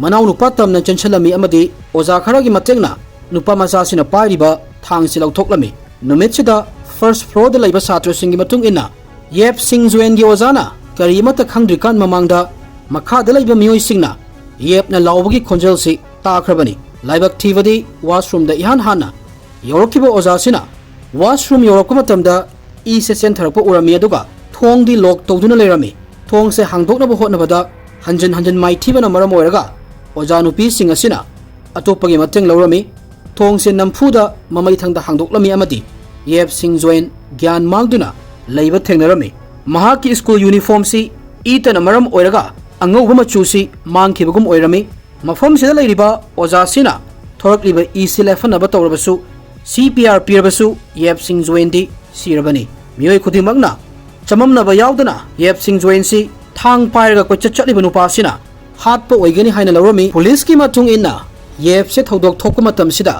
ꯃꯅꯥꯎꯅꯨꯄꯥ ꯇꯝꯅ ꯆꯦꯟꯁꯤꯜꯂꯝꯃꯤ ꯑꯃꯗꯤ ꯑꯣꯖꯥ ꯈꯔꯒꯤ ꯃꯇꯦꯡꯅ ꯅꯨꯄꯥ ꯃꯆꯥꯁꯤꯅ ꯄꯥꯏꯔꯤꯕ ꯊꯥꯡꯁꯤ ꯂꯧꯊꯣꯛꯂꯝꯃꯤ꯫ ꯅꯨꯃꯤꯠꯁꯤꯗ first floorꯗ ꯂꯩꯕ ꯁꯥꯇ꯭ꯔꯁꯤꯡꯒꯤ ꯃꯇꯨꯡ ꯏꯟꯅ ꯌꯦꯞ ꯁꯤꯡ ꯖꯨꯌꯦꯟꯒꯤ ꯑꯣꯖꯥꯅ ꯀꯔꯤ ꯑꯃꯠꯇ ꯈꯪꯗ꯭ꯔꯤꯀꯥꯟ ꯃꯃꯥꯡꯗ ꯃꯈꯥꯗ ꯂꯩꯕ ꯃꯤꯑꯣꯏꯁꯤꯡꯅ ꯌꯦꯞꯅ ꯂꯥꯎꯕꯒꯤ ꯈꯣꯟꯖꯦꯜꯁꯤ ꯇꯥꯈ꯭ꯔꯕꯅꯤ꯫ ꯂꯥꯏꯕꯛ ꯊꯤꯕꯗꯤ washroomꯗ ꯏꯍꯥꯟ ꯍꯥꯟꯅ ꯌꯧꯔꯛꯈꯤꯕ ꯑꯣꯖꯥꯁꯤꯅ washroom ꯌꯧꯔꯛꯄ ꯃꯇꯝꯗ ꯏꯁꯦ ꯆꯦꯟꯊꯔꯛꯄ ꯎꯔꯝꯃꯤ, ꯑꯗꯨꯒ ꯊꯣꯡꯗꯤ lock ꯇꯧꯗꯨꯅ ꯂꯩꯔꯝꯃꯤ꯫ ꯊꯣꯡꯁꯦ ꯍꯥꯡꯗꯣꯛꯅꯕ ꯍꯣꯠꯅꯕꯗ ꯍꯟꯖꯤꯟ ꯍꯟꯖꯤꯟ ꯃꯥꯏꯊꯤꯕꯅ ꯃꯔꯝ ꯑꯣꯏꯔꯒ ꯑꯣꯖꯥ ꯅꯨꯄꯤꯁꯤꯡ ꯑꯁꯤꯅ ꯑꯇꯣꯞꯄꯒꯤ ꯃꯇꯦꯡ ꯂꯧꯔꯝꯃꯤ꯫ ꯊꯣꯡꯁꯦ ꯅꯝꯐꯨꯗ ꯃꯃꯩꯊꯪꯗ ꯍꯥꯡꯗꯣꯛꯂꯝꯃꯤ ꯑꯃꯗꯤ ꯌꯦꯞ ꯁꯤꯡ ꯖꯣꯏꯟ ꯒ꯭ꯌꯥꯟ ꯃꯥꯡꯗꯨꯅ ꯂꯩꯕ ꯊꯦꯡꯅꯔꯝꯃꯤ꯫ ꯃꯍꯥꯛꯀꯤ ꯁ꯭ꯀꯨꯜ ꯌꯨꯅꯤꯐꯣꯔꯝꯁꯤ ꯏꯇꯅ ꯃꯔꯝ ꯑꯣꯏꯔꯒ ꯑꯉꯧꯕ ꯃꯆꯨꯁꯤ ꯃꯥꯡꯈꯤꯕꯒꯨꯝ ꯑꯣꯏꯔꯝꯃꯤ꯫ ꯃꯐꯝꯁꯤꯗ ꯂꯩꯔꯤꯕ ꯑꯣꯖꯥꯁꯤꯅ ꯊꯣꯔꯛꯂꯤꯕ ꯏꯁꯤ ꯂꯦꯞꯍꯟꯅꯕ ꯇꯧꯔꯕꯁꯨ, ꯁꯤ ꯄꯤ ꯑꯥꯔ ꯄꯤꯔꯕꯁꯨ ꯌꯦꯞ ꯁꯤꯡ ꯖꯣꯏꯟꯗꯤ ꯁꯤꯔꯕꯅꯤ꯫ ꯃꯤꯑꯣꯏ ꯈꯨꯗꯤꯡꯃꯛꯅ ꯆꯃꯝꯅꯕ ꯌꯥꯎꯗꯅ ꯌꯦꯞ ꯁꯤꯡ ꯖꯣꯏꯟꯁꯤ ꯊꯥꯡ ꯄꯥꯏꯔꯒ ꯀꯣꯏꯆꯠ ꯆꯠꯂꯤꯕ ꯅꯨꯄꯥꯁꯤꯅ ꯍꯥꯠꯄ ꯑꯣꯏꯒꯅꯤ ꯍꯥꯏꯅ ꯂꯧꯔꯝꯃꯤ꯫ ꯄꯨꯂꯤꯁꯀꯤ ꯃꯇꯨꯡ ꯏꯟꯅ ꯌꯦꯞꯁꯦ ꯊꯧꯗꯣꯛ ꯊꯣꯛꯄ ꯃꯇꯝꯁꯤꯗ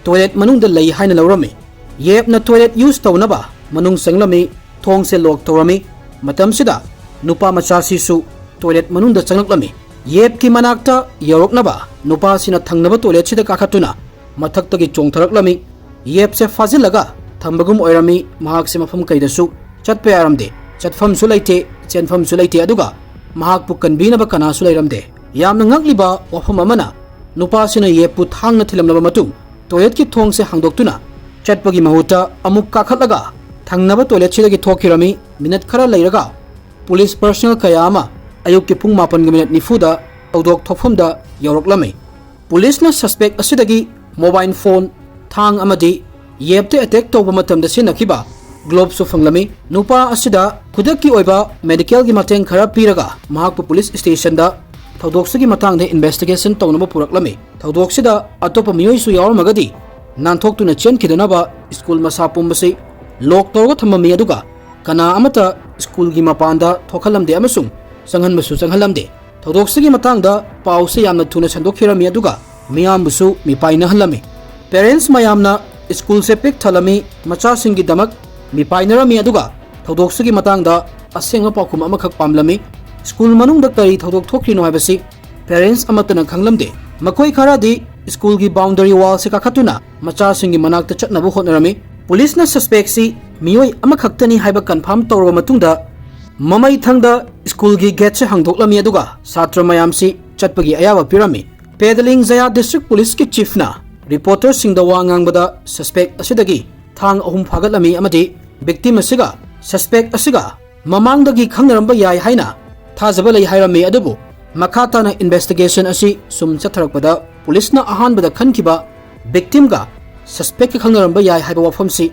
toilet ꯃꯅꯨꯡꯗ ꯂꯩ ꯍꯥꯏꯅ ꯂꯧꯔꯝꯃꯤ꯫ ꯌꯦꯞꯅ toilet use ꯇꯧꯅꯕ ꯃꯅꯨꯡ ꯆꯪꯂꯝꯃꯤ, ꯊꯣꯡꯁꯦ lock ꯇꯧꯔꯝꯃꯤ꯫ ꯃꯇꯝꯁꯤꯗ ꯅꯨꯄꯥ ꯃꯆꯥꯁꯤꯁꯨ toilet ꯃꯅꯨꯡꯗ ꯆꯪꯂꯛꯂꯝꯃꯤ꯫ ꯌꯦꯞꯀꯤ ꯃꯅꯥꯛꯇ ꯌꯧꯔꯛꯅꯕ ꯅꯨꯄꯥꯁꯤꯅ ꯊꯪꯅꯕ toiletꯁꯤꯗ ꯀꯥꯈꯠꯇꯨꯅ ꯃꯊꯛꯇꯒꯤ ꯆꯣꯡꯊꯔꯛꯂꯝꯃꯤ꯫ ꯌꯦꯞꯁꯦ ꯐꯥꯖꯤꯜꯂꯒ ꯊꯝꯕꯒꯨꯝ ꯑꯣꯏꯔꯝꯃꯤ꯫ ꯃꯍꯥꯛꯁꯦ ꯃꯐꯝ ꯀꯩꯗꯁꯨ ꯆꯠꯄ ꯌꯥꯔꯝꯗꯦ, ꯆꯠꯐꯝꯁꯨ ꯂꯩꯇꯦ, ꯆꯦꯟꯐꯝꯁꯨ ꯂꯩꯇꯦ, ꯑꯗꯨꯒ ꯃꯍꯥꯛꯄꯨ ꯀꯟꯕꯤꯅꯕ ꯀꯅꯥꯁꯨ ꯂꯩꯔꯝꯗꯦ꯫ ꯌꯥꯝꯅ ꯉꯛꯂꯤꯕ ꯋꯥꯐꯝ ꯑꯃꯅ, ꯅꯨꯄꯥꯁꯤꯅ ꯌꯦꯞꯄꯨ ꯊꯥꯡꯅ ꯊꯤꯜꯂꯝꯂꯕ ꯃꯇꯨꯡ toiletꯀꯤ ꯊꯣꯡꯁꯦ ꯍꯥꯡꯗꯣꯛꯇꯨꯅ ꯆꯠꯄꯒꯤ ꯃꯍꯨꯠꯇ ꯑꯃꯨꯛ ꯀꯥꯈꯠꯂꯒ ꯊꯪꯅꯕ toiletꯁꯤꯗꯒꯤ ꯊꯣꯛꯈꯤꯔꯝꯃꯤ꯫ Minute ꯈꯔ ꯂꯩꯔꯒ ꯄꯨꯂꯤꯁ personnel ꯀꯌꯥ ꯑꯃ ꯑꯌꯨꯛꯀꯤ ꯄꯨꯡ ꯃꯥꯄꯟꯒ minute ꯅꯤꯐꯨꯗ ꯊꯧꯗꯣꯛ ꯊꯣꯛꯐꯝꯗ ꯌꯧꯔꯛꯂꯝꯃꯤ꯫ ꯄꯨꯂꯤꯁꯅ suspect ꯑꯁꯤꯗꯒꯤ mobile phone, ꯊꯥꯡ ꯑꯃꯗꯤ ꯌꯦꯞꯇ ꯑꯦꯇꯦꯛ ꯇꯧꯕ ꯃꯇꯝꯗ ꯁꯤꯖꯤꯟꯅꯈꯤꯕ ꯒ꯭ꯂꯣꯞꯁꯨ ꯐꯪꯂꯝꯃꯤ꯫ ꯅꯨꯄꯥ ꯑꯁꯤꯗ ꯈꯨꯗꯛꯀꯤ ꯑꯣꯏꯕ ꯃꯦꯗꯤꯀꯦꯜꯒꯤ ꯃꯇꯦꯡ ꯈꯔ ꯄꯤꯔꯒ ꯃꯍꯥꯛꯄꯨ ꯄꯨꯂꯤꯁ ꯁ꯭ꯇꯦꯁꯟꯗ ꯊꯧꯗꯣꯛꯁꯤꯒꯤ ꯃꯇꯥꯡꯗ ꯏꯟꯚꯦꯁꯇꯤꯒꯦꯁꯟ ꯇꯧꯅꯕ ꯄꯨꯔꯛꯂꯝꯃꯤ꯫ ꯊꯧꯗꯣꯛꯁꯤꯗ ꯑꯇꯣꯞꯄ ꯃꯤꯑꯣꯏꯁꯨ ꯌꯥꯎꯔꯝꯃꯒꯗꯤ ꯅꯥꯟꯊꯣꯛꯇꯨꯅ ꯆꯦꯟꯈꯤꯗꯅꯕ ꯁ꯭ꯀꯨꯜ ꯃꯁꯥ ꯄꯨꯝꯕꯁꯤ ꯂꯣꯛ ꯇꯧꯔꯒ ꯊꯝꯃꯝꯃꯤ, ꯑꯗꯨꯒ ꯀꯅꯥ ꯑꯃꯠꯇ ꯁ꯭ꯀꯨꯜꯒꯤ ꯃꯄꯥꯟꯗ ꯊꯣꯛꯍꯜꯂꯝꯗꯦ ꯑꯃꯁꯨꯡ ꯆꯪꯍꯟꯕꯁꯨ ꯆꯪꯍꯜꯂꯝꯗꯦ꯫ ꯊꯧꯗꯣꯛꯁꯤꯒꯤ ꯃꯇꯥꯡꯗ ꯄꯥꯎꯁꯤ ꯌꯥꯝꯅ ꯊꯨꯅ ꯁꯟꯗꯣꯛꯈꯤꯔꯝꯃꯤ, ꯑꯗꯨꯒ ꯃꯤꯌꯥꯝꯕꯨꯁꯨ ꯃꯤꯄꯥꯏꯅꯍꯜꯂꯝꯃꯤ꯫ ꯄꯦꯔꯦꯟꯠꯁ ꯃꯌꯥꯝꯅ ꯁ꯭ꯀꯨꯜꯁꯦ ꯄꯤꯛ ꯊꯜꯂꯝꯃꯤ, ꯃꯆꯥꯁꯤꯡꯒꯤꯗꯃꯛ ꯃꯤꯄꯥꯏꯅꯔꯝꯃꯤ, ꯑꯗꯨꯒ ꯊꯧꯗꯣꯛꯁꯤꯒꯤ ꯃꯇꯥꯡꯗ ꯑꯁꯦꯡꯕ ꯄꯥꯎꯈꯨꯝ ꯑꯃꯈꯛ ꯄꯥꯝꯂꯝꯃꯤ꯫ ꯁ꯭ꯀꯨꯜ ꯃꯅꯨꯡꯗ ꯀꯔꯤ ꯊꯧꯗꯣꯛ ꯊꯣꯛꯈ꯭ꯔꯤꯅꯣ ꯍꯥꯏꯕꯁꯤ ꯄꯦꯔꯦꯟꯠꯁ ꯑꯃꯠꯇꯅ ꯈꯪꯂꯝꯗꯦ꯫ ꯃꯈꯣꯏ ꯈꯔꯗꯤ ꯁ꯭ꯀꯨꯜꯒꯤ ꯕꯥꯎꯟꯗꯔꯤ ꯋꯥꯜꯁꯦ ꯀꯥꯈꯠꯇꯨꯅ ꯃꯆꯥꯁꯤꯡꯒꯤ ꯃꯅꯥꯛꯇ ꯆꯠꯅꯕ ꯍꯣꯠꯅꯔꯝꯃꯤ꯫ ꯄꯨꯂꯤꯁꯅ ꯁꯁꯄꯦꯛꯁꯤ ꯃꯤꯑꯣꯏ ꯑꯃꯈꯛꯇꯅꯤ ꯍꯥꯏꯕ ꯀꯟꯐꯥꯔꯝ ꯇꯧꯔꯕ ꯃꯇꯨꯡꯗ ꯃꯃꯩ ꯊꯪꯗ ꯁ꯭ꯀꯨꯜꯒꯤ ꯒꯦꯠꯁꯦ ꯍꯥꯡꯗꯣꯛꯂꯝꯃꯤ, ꯑꯗꯨꯒ ꯁꯥꯇ꯭ꯔ ꯃꯌꯥꯝꯁꯤ ꯆꯠꯄꯒꯤ ꯑꯌꯥꯕ ꯄꯤꯔꯝꯃꯤ꯫ ꯄꯦꯗꯂꯤꯡ ꯖꯌꯥ ꯗꯤꯁꯇ꯭ꯔꯤꯛ ꯄꯨꯂꯤꯁꯀꯤ ꯆꯤꯐꯅ ꯔꯤꯄꯣꯔꯇꯔꯁꯤꯡꯗ ꯋꯥ ꯉꯥꯡꯕꯗ ꯁꯁꯄꯦꯛ ꯑꯁꯤꯗꯒꯤ ꯊꯥꯡ ꯑꯍꯨꯝ ꯐꯥꯒꯠꯂꯝꯃꯤ ꯑꯃꯗꯤ ꯚꯤꯛꯇꯤꯝ ꯑꯁꯤꯒ ꯁꯁꯄꯦꯛ ꯑꯁꯤꯒ ꯃꯃꯥꯡꯗꯒꯤ ꯈꯪꯅꯔꯝꯕ ꯌꯥꯏ ꯍꯥꯏꯅ ꯊꯥꯖꯕ ꯂꯩ ꯍꯥꯏꯔꯝꯃꯤ꯫ ꯑꯗꯨꯕꯨ ꯃꯈꯥ ꯇꯥꯅ ꯏꯟꯚꯦꯁꯇꯤꯒꯦꯁꯟ ꯑꯁꯤ ꯁꯨꯝ ꯆꯠꯊꯔꯛꯄꯗ ꯄꯨꯂꯤꯁꯅ ꯑꯍꯥꯟꯕꯗ ꯈꯟꯈꯤꯕ ꯚꯤꯛꯇꯤꯝꯒ ꯁꯁꯄꯦꯛꯀ ꯈꯪꯅꯔꯝꯕ ꯌꯥꯏ ꯍꯥꯏꯕ ꯋꯥꯐꯝꯁꯤ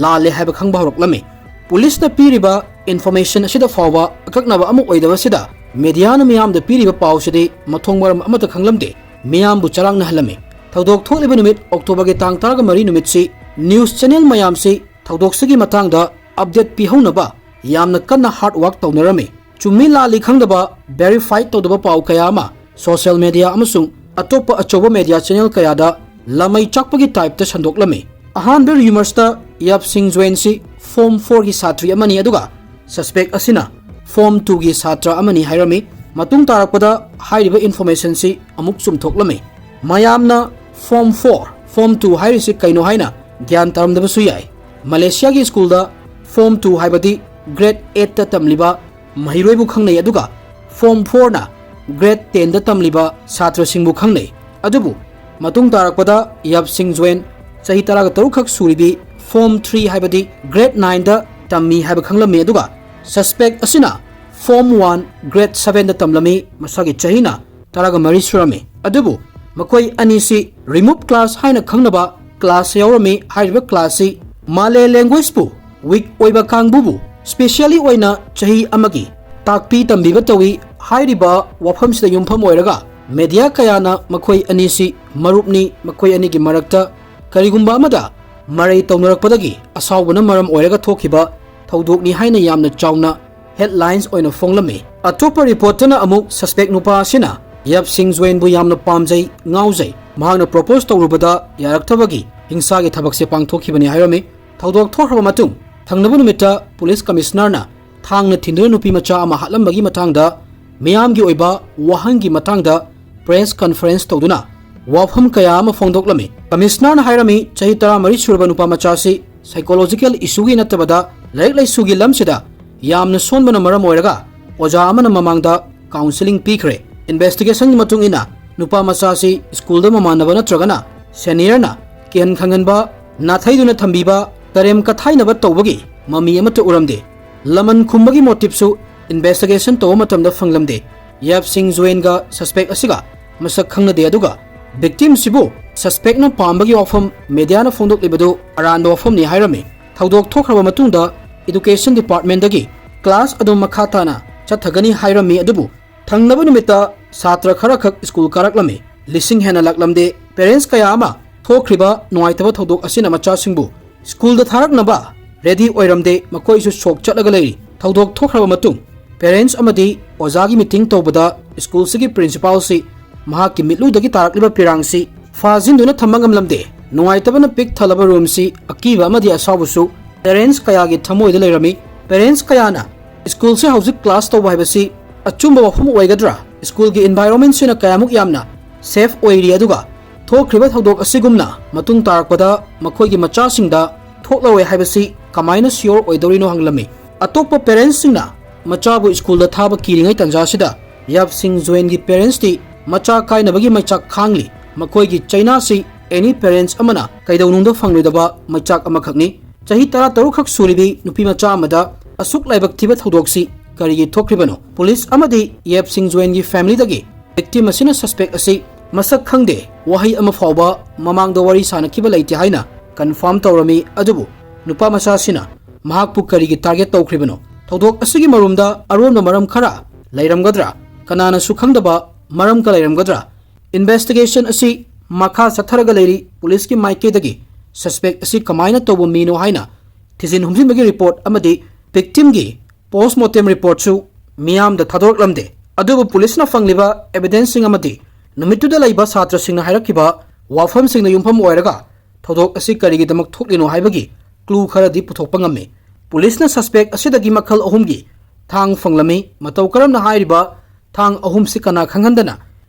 ꯂꯥꯜꯂꯦ ꯍꯥꯏꯕ ꯈꯪꯕ ꯍꯧꯔꯛꯂꯝꯃꯤ꯫ ꯄꯨꯂꯤꯁꯅ ꯄꯤꯔꯤꯕ ꯏꯟꯐꯣꯔꯃꯦꯁꯟ ꯑꯁꯤꯗ ꯐꯥꯎꯕ ꯑꯀꯛꯅꯕ ꯑꯃ ꯑꯣꯏꯗꯕꯁꯤꯗ ꯃꯦꯗꯤꯌꯥꯅ ꯃꯤꯌꯥꯝꯗ ꯄꯤꯔꯤꯕ ꯄꯥꯎꯁꯤꯗꯤ ꯃꯊꯣꯡ ꯃꯔꯝ ꯑꯃꯠꯇ ꯈꯪꯂꯝꯗꯦ, ꯃꯤꯌꯥꯝꯕꯨ ꯆꯔꯥꯡꯅꯍꯜꯂꯝꯃꯤ꯫ ꯊꯧꯗꯣꯛ ꯊꯣꯛꯂꯤꯕ ꯅꯨꯃꯤꯠ ꯑꯣꯛꯇꯣꯕꯔꯒꯤ ꯇꯥꯡ ꯇꯔꯥꯃꯔꯤ ꯅꯨꯃꯤꯠꯁꯤ ꯅ꯭ꯌꯨꯁ ꯆꯦꯅꯦꯜ ꯃꯌꯥꯝꯁꯤ ꯊꯧꯗꯣꯛꯁꯤꯒꯤ ꯃꯇꯥꯡꯗ ꯑꯞꯗꯦꯠ ꯄꯤꯍꯧꯅꯕ ꯌꯥꯝꯅ ꯀꯟꯅ ꯍꯥꯔꯗ ꯋꯥꯔꯛ ꯇꯧꯅꯔꯝꯃꯤ꯫ ꯆꯨꯝꯃꯤ ꯂꯥꯜꯂꯤ ꯈꯪꯗꯕ ꯚꯦꯔꯤꯐꯥꯏ ꯇꯧꯗꯕ ꯄꯥꯎ ꯀꯌꯥ ꯑꯃ ꯁꯣꯁꯤꯌꯦꯜ ꯃꯦꯗꯤꯌꯥ ꯑꯃꯁꯨꯡ ꯑꯇꯣꯞꯄ ꯑꯆꯧꯕ ꯃꯦꯗꯤꯌꯥ ꯆꯦꯅꯦꯜ ꯀꯌꯥꯗ ꯂꯃꯩ ꯆꯥꯛꯄꯒꯤ ꯇꯥꯏꯞꯇ ꯁꯟꯗꯣꯛꯂꯝꯃꯤ꯫ ꯑꯍꯥꯟꯕ ꯔ꯭ꯌꯨꯃꯔꯁꯇ ꯌꯥꯞꯁꯤꯡ ꯖ꯭ꯋꯦꯟꯁꯤ ꯐꯣꯔꯝ ꯐꯣꯔꯒꯤ ꯁꯥꯇ꯭ꯔꯤ ꯑꯃꯅꯤ, ꯑꯗꯨꯒ ꯁꯁꯄꯦꯛ ꯑꯁꯤꯅ ꯐꯣꯔꯝ ꯇꯨꯒꯤ ꯁꯥꯇ꯭ꯔ ꯑꯃꯅꯤ ꯍꯥꯏꯔꯝꯃꯤ꯫ ꯃꯇꯨꯡ ꯇꯥꯔꯛꯄꯗ ꯍꯥꯏꯔꯤꯕ ꯏꯟꯐꯣꯔꯃꯦꯁꯟꯁꯤ ꯑꯃꯨꯛ ꯆꯨꯝꯊꯣꯛꯂꯝꯃꯤ꯫ ꯃꯌꯥꯝꯅ ꯐꯣꯔꯝ ꯐꯣꯔ, ꯐꯣꯔꯝ ꯇꯨ ꯍꯥꯏꯔꯤꯁꯤ ꯀꯩꯅꯣ ꯍꯥꯏꯅ ꯒ꯭ꯌꯥꯟ ꯇꯥꯔꯝꯗꯕꯁꯨ ꯌꯥꯏ꯫ ꯃꯂꯦꯁꯤꯌꯥꯒꯤ ꯁ꯭ꯀꯨꯜꯗ ꯐꯣꯔꯝ ꯇꯨ ꯍꯥꯏꯕꯗꯤ ꯒ꯭ꯔꯦꯗ ꯑꯦꯠꯇ ꯇꯝꯂꯤꯕ ꯃꯍꯩꯔꯣꯏꯕꯨ ꯈꯪꯅꯩ, ꯑꯗꯨꯒ ꯐꯣꯔꯝ ꯐꯣꯔꯅ ꯒ꯭ꯔꯦꯗ ꯇꯦꯟꯗ ꯇꯝꯂꯤꯕ ꯁꯥꯇ꯭ꯔꯁꯤꯡꯕꯨ ꯈꯪꯅꯩ꯫ ꯑꯗꯨꯕꯨ ꯃꯇꯨꯡ ꯇꯥꯔꯛꯄꯗ ꯌꯥꯞꯁꯤꯡ ꯖ꯭ꯋꯦꯟ, ꯆꯍꯤ ꯇꯔꯥꯒ ꯇꯔꯨꯛ ꯈꯛ ꯁꯨꯔꯤꯕꯤ, ꯐꯣꯔꯝ ꯊ꯭ꯔꯤ ꯍꯥꯏꯕꯗꯤ ꯒ꯭ꯔꯦꯗ ꯅꯥꯏꯟꯗ ꯇꯝꯃꯤ ꯍꯥꯏꯕ ꯈꯪꯂꯝꯃꯤ, ꯑꯗꯨꯒ ꯁꯁꯄꯦꯛ ꯑꯁꯤꯅ ꯐꯣꯔꯝ ꯋꯥꯟ, ꯒ꯭ꯔꯦꯗ ꯁꯚꯦꯟꯗ ꯇꯝꯂꯝꯃꯤ, ꯃꯁꯥꯒꯤ ꯆꯍꯤꯅ ꯇꯔꯥꯒ ꯃꯔꯤ ꯁꯨꯔꯝꯃꯤ꯫ ꯑꯗꯨꯕꯨ ꯃꯈꯣꯏ ꯑꯅꯤꯁꯤ ꯔꯤꯃꯨꯚ ꯀ꯭ꯂꯥꯁ ꯍꯥꯏꯅ ꯈꯪꯅꯕ class ꯌꯥꯎꯔꯝꯃꯤ꯫ ꯍꯥꯏꯔꯤꯕ class ꯁꯤ Malay language ꯄꯨ weak ꯑꯣꯏꯕ ꯀꯥꯡꯕꯨꯕꯨ specially ꯑꯣꯏꯅ ꯆꯍꯤ ꯑꯃꯒꯤ ꯇꯥꯛꯄꯤ ꯇꯝꯕꯤꯕ ꯇꯧꯏ꯫ ꯍꯥꯏꯔꯤꯕ ꯋꯥꯐꯝꯁꯤꯗ ꯌꯨꯝꯐꯝ ꯑꯣꯏꯔꯒ media ꯀꯌꯥꯅ ꯃꯈꯣꯏ ꯑꯅꯤꯁꯤ ꯃꯔꯨꯞꯅꯤ, ꯃꯈꯣꯏ ꯑꯅꯤꯒꯤ ꯃꯔꯛꯇ ꯀꯔꯤꯒꯨꯝꯕ ꯑꯃꯗ ꯃꯔꯩ ꯇꯧꯅꯔꯛꯄꯗꯒꯤ ꯑꯁꯥꯎꯕꯅ ꯃꯔꯝ ꯑꯣꯏꯔꯒ ꯊꯣꯛꯈꯤꯕ ꯊꯧꯗꯣꯛꯅꯤ ꯍꯥꯏꯅ ꯌꯥꯝꯅ ꯆꯥꯎꯅ headlines ꯑꯣꯏꯅ ꯐꯣꯡꯂꯝꯃꯤ꯫ ꯑꯇꯣꯞꯄ reportꯇꯅ ꯑꯃꯨꯛ suspect ꯅꯨꯄꯥ ꯑꯁꯤꯅ ꯌꯥꯞꯁꯤꯡ ꯖꯣꯏꯟꯕꯨ ꯌꯥꯝꯅ ꯄꯥꯝꯖꯩ, ꯉꯥꯎꯖꯩ, ꯃꯍꯥꯛꯅ propose ꯇꯧꯔꯨꯕꯗ ꯌꯥꯔꯛꯇꯕꯒꯤ ꯍꯤꯡꯁꯥꯒꯤ ꯊꯕꯛꯁꯦ ꯄꯥꯡꯊꯣꯛꯈꯤꯕꯅꯤ ꯍꯥꯏꯔꯝꯃꯤ꯫ ꯊꯧꯗꯣꯛ ꯊꯣꯛꯈ꯭ꯔꯕ ꯃꯇꯨꯡ ꯊꯪꯅꯕ ꯅꯨꯃꯤꯠꯇ police commissionerꯅ ꯊꯥꯡꯅ ꯊꯤꯟꯗꯨꯅ ꯅꯨꯄꯤ ꯃꯆꯥ ꯑꯃ ꯍꯥꯠꯂꯝꯕꯒꯤ ꯃꯇꯥꯡꯗ ꯃꯤꯌꯥꯝꯒꯤ ꯑꯣꯏꯕ ꯋꯥꯍꯪꯒꯤ ꯃꯇꯥꯡꯗ press conference ꯇꯧꯗꯨꯅ ꯋꯥꯐꯝ ꯀꯌꯥ ꯑꯃ ꯐꯣꯡꯗꯣꯛꯂꯝꯃꯤ꯫ Commissionerꯅ ꯍꯥꯏꯔꯝꯃꯤ, ꯆꯍꯤ ꯇꯔꯥꯃꯔꯤ ꯁꯨꯔꯕ ꯅꯨꯄꯥ ꯃꯆꯥ ꯑꯁꯤ psychological issueꯒꯤ ꯅꯠꯇꯕꯗ ꯂꯥꯏꯔꯤꯛ ꯂꯥꯏꯁꯨꯒꯤ ꯂꯝꯁꯤꯗ ꯌꯥꯝꯅ ꯁꯣꯟꯕꯅ ꯃꯔꯝ ꯑꯣꯏꯔꯒ ꯑꯣꯖꯥ ꯑꯃꯅ ꯃꯃꯥꯡꯗ counselling ꯄꯤꯈ꯭ꯔꯦ꯫ Investigationꯒꯤ ꯃꯇꯨꯡ ꯏꯟꯅ ꯅꯨꯄꯥ ꯃꯆꯥ ꯑꯁꯤ schoolꯗ ꯃꯃꯥꯟꯅꯕ ꯅꯠꯇ꯭ꯔꯒꯅ seniorꯅ ꯀꯤꯍꯟ ꯈꯪꯍꯟꯕ, ꯅꯥꯊꯩꯗꯨꯅ ꯊꯝꯕꯤꯕ, ꯀꯔꯦꯝ ꯀꯊꯥꯏꯅꯕ ꯇꯧꯕꯒꯤ ꯃꯃꯤ ꯑꯃꯠꯇ ꯎꯔꯝꯗꯦ꯫ ꯂꯃꯟ ꯈꯨꯝꯕꯒꯤ motiveꯁꯨ investigation ꯇꯧꯕ ꯃꯇꯝꯗ ꯐꯪꯂꯝꯗꯦ꯫ ꯌꯥꯞꯁꯤꯡ ꯖꯣꯏꯟꯒ suspect ꯑꯁꯤꯒ ꯃꯁꯛ ꯈꯪꯅꯗꯦ, ꯑꯗꯨꯒ victimꯁꯤꯕꯨ suspectꯅ ꯄꯥꯝꯕꯒꯤ ꯋꯥꯐꯝ mediaꯅ ꯐꯣꯡꯗꯣꯛꯂꯤꯕꯗꯨ ꯑꯔꯥꯟꯕ ꯋꯥꯐꯝꯅꯤ ꯍꯥꯏꯔꯝꯃꯤ꯫ ꯊꯧꯗꯣꯛ ꯊꯣꯛꯈ꯭ꯔꯕ ꯃꯇꯨꯡꯗ education departmentꯗꯒꯤ class ꯑꯗꯨꯝ ꯃꯈꯥ ꯇꯥꯅ ꯆꯠꯊꯒꯅꯤ ꯍꯥꯏꯔꯝꯃꯤ, ꯑꯗꯨꯕꯨ ꯊꯪꯅꯕ ꯅꯨꯃꯤꯠꯇ ꯁꯥꯇ꯭ꯔ ꯈꯔꯈꯛ school ꯀꯥꯔꯛꯂꯝꯃꯤ꯫ ꯂꯤꯁꯤꯡ ꯍꯦꯟꯅ ꯂꯥꯛꯂꯝꯗꯦ꯫ Parents ꯀꯌꯥ ꯑꯃ ꯊꯣꯛꯈ꯭ꯔꯤꯕ ꯅꯨꯡꯉꯥꯏꯇꯕ ꯊꯧꯗꯣꯛ ꯑꯁꯤꯅ ꯃꯆꯥꯁꯤꯡꯕꯨ schoolꯗ ꯊꯥꯔꯛꯅꯕ ready ꯑꯣꯏꯔꯝꯗꯦ꯫ ꯃꯈꯣꯏꯁꯨ shock ꯆꯠꯂꯒ ꯂꯩꯔꯤ꯫ ꯊꯧꯗꯣꯛ ꯊꯣꯛꯈ꯭ꯔꯕ ꯃꯇꯨꯡ parents ꯑꯃꯗꯤ ꯑꯣꯖꯥꯒꯤ meeting ꯇꯧꯕꯗ schoolꯁꯤꯒꯤ principalꯁꯤ ꯃꯍꯥꯛꯀꯤ ꯃꯤꯠꯂꯨꯗꯒꯤ ꯇꯥꯔꯛꯂꯤꯕ ꯄꯤꯔꯥꯡꯁꯤ ꯐꯥꯖꯤꯟꯗꯨꯅ ꯊꯝꯕ ꯉꯝꯂꯝꯗꯦ꯫ ꯅꯨꯡꯉꯥꯏꯇꯕꯅ ꯄꯤꯛ ꯊꯜꯂꯕ roomꯁꯤ ꯑꯀꯤꯕ ꯑꯃꯗꯤ ꯑꯁꯥꯎꯕꯁꯨ parents ꯀꯌꯥꯒꯤ ꯊꯃꯣꯏꯗ ꯂꯩꯔꯝꯃꯤ꯫ Parents ꯀꯌꯥꯅ schoolꯁꯤ ꯍꯧꯖꯤꯛ class ꯇꯧꯕ ꯍꯥꯏꯕꯁꯤ ꯑꯆꯨꯝꯕ ꯋꯥꯐꯝ ꯑꯣꯏꯒꯗ꯭ꯔꯥ? Schoolꯒꯤ environmentꯁꯤꯅ ꯀꯌꯥꯃꯨꯛ ꯌꯥꯝꯅ safe ꯑꯣꯏꯔꯤ, ꯑꯗꯨꯒ ꯊꯣꯛꯈ꯭ꯔꯤꯕ ꯊꯧꯗꯣꯛ ꯑꯁꯤꯒꯨꯝꯅ ꯃꯇꯨꯡ ꯇꯥꯔꯛꯄꯗ ꯃꯈꯣꯏꯒꯤ ꯃꯆꯥꯁꯤꯡꯗ ꯊꯣꯛꯂꯔꯣꯏ ꯍꯥꯏꯕꯁꯤ ꯀꯃꯥꯏꯅ sure ꯑꯣꯏꯗꯧꯔꯤꯅꯣ ꯍꯪꯂꯝꯃꯤ꯫ ꯑꯇꯣꯞꯄ parentsꯁꯤꯡꯅ ꯃꯆꯥꯕꯨ schoolꯗ ꯊꯥꯕ ꯀꯤꯔꯤꯉꯩ ꯇꯥꯟꯖꯥꯁꯤꯗ ꯌꯥꯞꯁꯤꯡ ꯖꯣꯏꯟꯒꯤ parentsꯇꯤ ꯃꯆꯥ ꯀꯥꯏꯅꯕꯒꯤ ꯃꯩꯆꯥꯛ ꯈꯥꯡꯂꯤ꯫ ꯃꯈꯣꯏꯒꯤ ꯆꯩꯅꯥꯁꯤ any parents ꯑꯃꯅ ꯀꯩꯗꯧꯅꯨꯡꯗ ꯐꯪꯂꯣꯏꯗꯕ ꯃꯩꯆꯥꯛ ꯑꯃꯈꯛꯅꯤ꯫ ꯆꯍꯤ ꯇꯔꯥꯇꯔꯨꯛ ꯈꯛ ꯁꯨꯔꯤꯕꯤ ꯅꯨꯄꯤ ꯃꯆꯥ ꯑꯃꯗ ꯑꯁꯨꯛ ꯂꯥꯏꯕꯛ ꯊꯤꯕ ꯊꯧꯗꯣꯛꯁꯤ ꯀꯔꯤꯒꯤ ꯊꯣꯛꯈ꯭ꯔꯤꯕꯅꯣ? Police ꯑꯃꯗꯤ ꯌꯦꯞ ꯁꯤꯡ ꯖꯣꯏꯟꯒꯤ familyꯗꯒꯤ victim ꯑꯁꯤꯅ suspect ꯑꯁꯤ ꯃꯁꯛ ꯈꯪꯗꯦ, ꯋꯥꯍꯩ ꯑꯃ ꯐꯥꯎꯕ ꯃꯃꯥꯡꯗ ꯋꯥꯔꯤ ꯁꯥꯅꯈꯤꯕ ꯂꯩꯇꯦ ꯍꯥꯏꯅ ꯀꯟꯐꯥꯔꯝ ꯇꯧꯔꯝꯃꯤ꯫ ꯑꯗꯨꯕꯨ ꯅꯨꯄꯥ ꯃꯆꯥ ꯑꯁꯤꯅ ꯃꯍꯥꯛꯄꯨ ꯀꯔꯤꯒꯤ ꯇꯥꯔꯒꯦꯠ ꯇꯧꯈ꯭ꯔꯤꯕꯅꯣ? ꯊꯧꯗꯣꯛ ꯑꯁꯤꯒꯤ ꯃꯔꯨꯝꯗ ꯑꯔꯣꯟꯕ ꯃꯔꯝ ꯈꯔ ꯂꯩꯔꯝꯒꯗ꯭ꯔꯥ? ꯀꯅꯥꯅꯁꯨ ꯈꯪꯗꯕ ꯃꯔꯝ ꯀ ꯂꯩꯔꯝꯒꯗ꯭ꯔꯥ? ꯏꯟꯚꯦꯁꯇꯤꯒꯦꯁꯟ ꯑꯁꯤ ꯃꯈꯥ ꯆꯠꯊꯔꯒ ꯂꯩꯔꯤ꯫ ꯄꯨꯂꯤꯁꯀꯤ ꯃꯥꯏꯀꯩꯗꯒꯤ ꯁꯁꯄꯦꯛ ꯑꯁꯤ ꯀꯃꯥꯏꯅ ꯇꯧꯕ ꯃꯤꯅꯣ ꯍꯥꯏꯅ ꯊꯤꯖꯤꯟ ꯍꯨꯝꯖꯤꯟꯕꯒꯤ ꯔꯤꯄꯣꯔꯠ ꯑꯃꯗꯤ ꯚꯤꯛꯇꯤꯝꯒꯤ ꯄꯣꯁꯃꯣꯔꯇꯦꯝ ꯔꯤꯄꯣꯔꯠꯁꯨ ꯃꯤꯌꯥꯝꯗ ꯊꯥꯗꯣꯔꯛꯂꯝꯗꯦ꯫ ꯑꯗꯨꯕꯨ ꯄꯨꯂꯤꯁꯅ ꯐꯪꯂꯤꯕ ꯑꯦꯚꯤꯗꯦꯟꯁꯁꯤꯡ ꯑꯃꯗꯤ ꯅꯨꯃꯤꯠꯇꯨꯗ ꯂꯩꯕ ꯁꯥꯇ꯭ꯔꯁꯤꯡꯅ ꯍꯥꯏꯔꯛꯈꯤꯕ ꯋꯥꯐꯝꯁꯤꯡꯅ ꯌꯨꯝꯐꯝ ꯑꯣꯏꯔꯒ ꯊꯧꯗꯣꯛ ꯑꯁꯤ ꯀꯔꯤꯒꯤꯗꯃꯛ ꯊꯣꯛꯂꯤꯅꯣ ꯍꯥꯏꯕꯒꯤ ꯀ꯭ꯂꯨ ꯈꯔꯗꯤ ꯄꯨꯊꯣꯛꯄ ꯉꯝꯃꯤ꯫ ꯄꯨꯂꯤꯁꯅ ꯁꯁꯄꯦꯛ ꯑꯁꯤꯗꯒꯤ ꯃꯈꯜ ꯑꯍꯨꯝꯒꯤ ꯊꯥꯡ ꯐꯪꯂꯝꯃꯤ꯫ ꯃꯇꯧ ꯀꯔꯝꯅ ꯍꯥꯏꯔꯤꯕ ꯊꯥꯡ ꯑꯍꯨꯝꯁꯤ ꯀꯅꯥ ꯈꯪꯍꯟꯗꯅ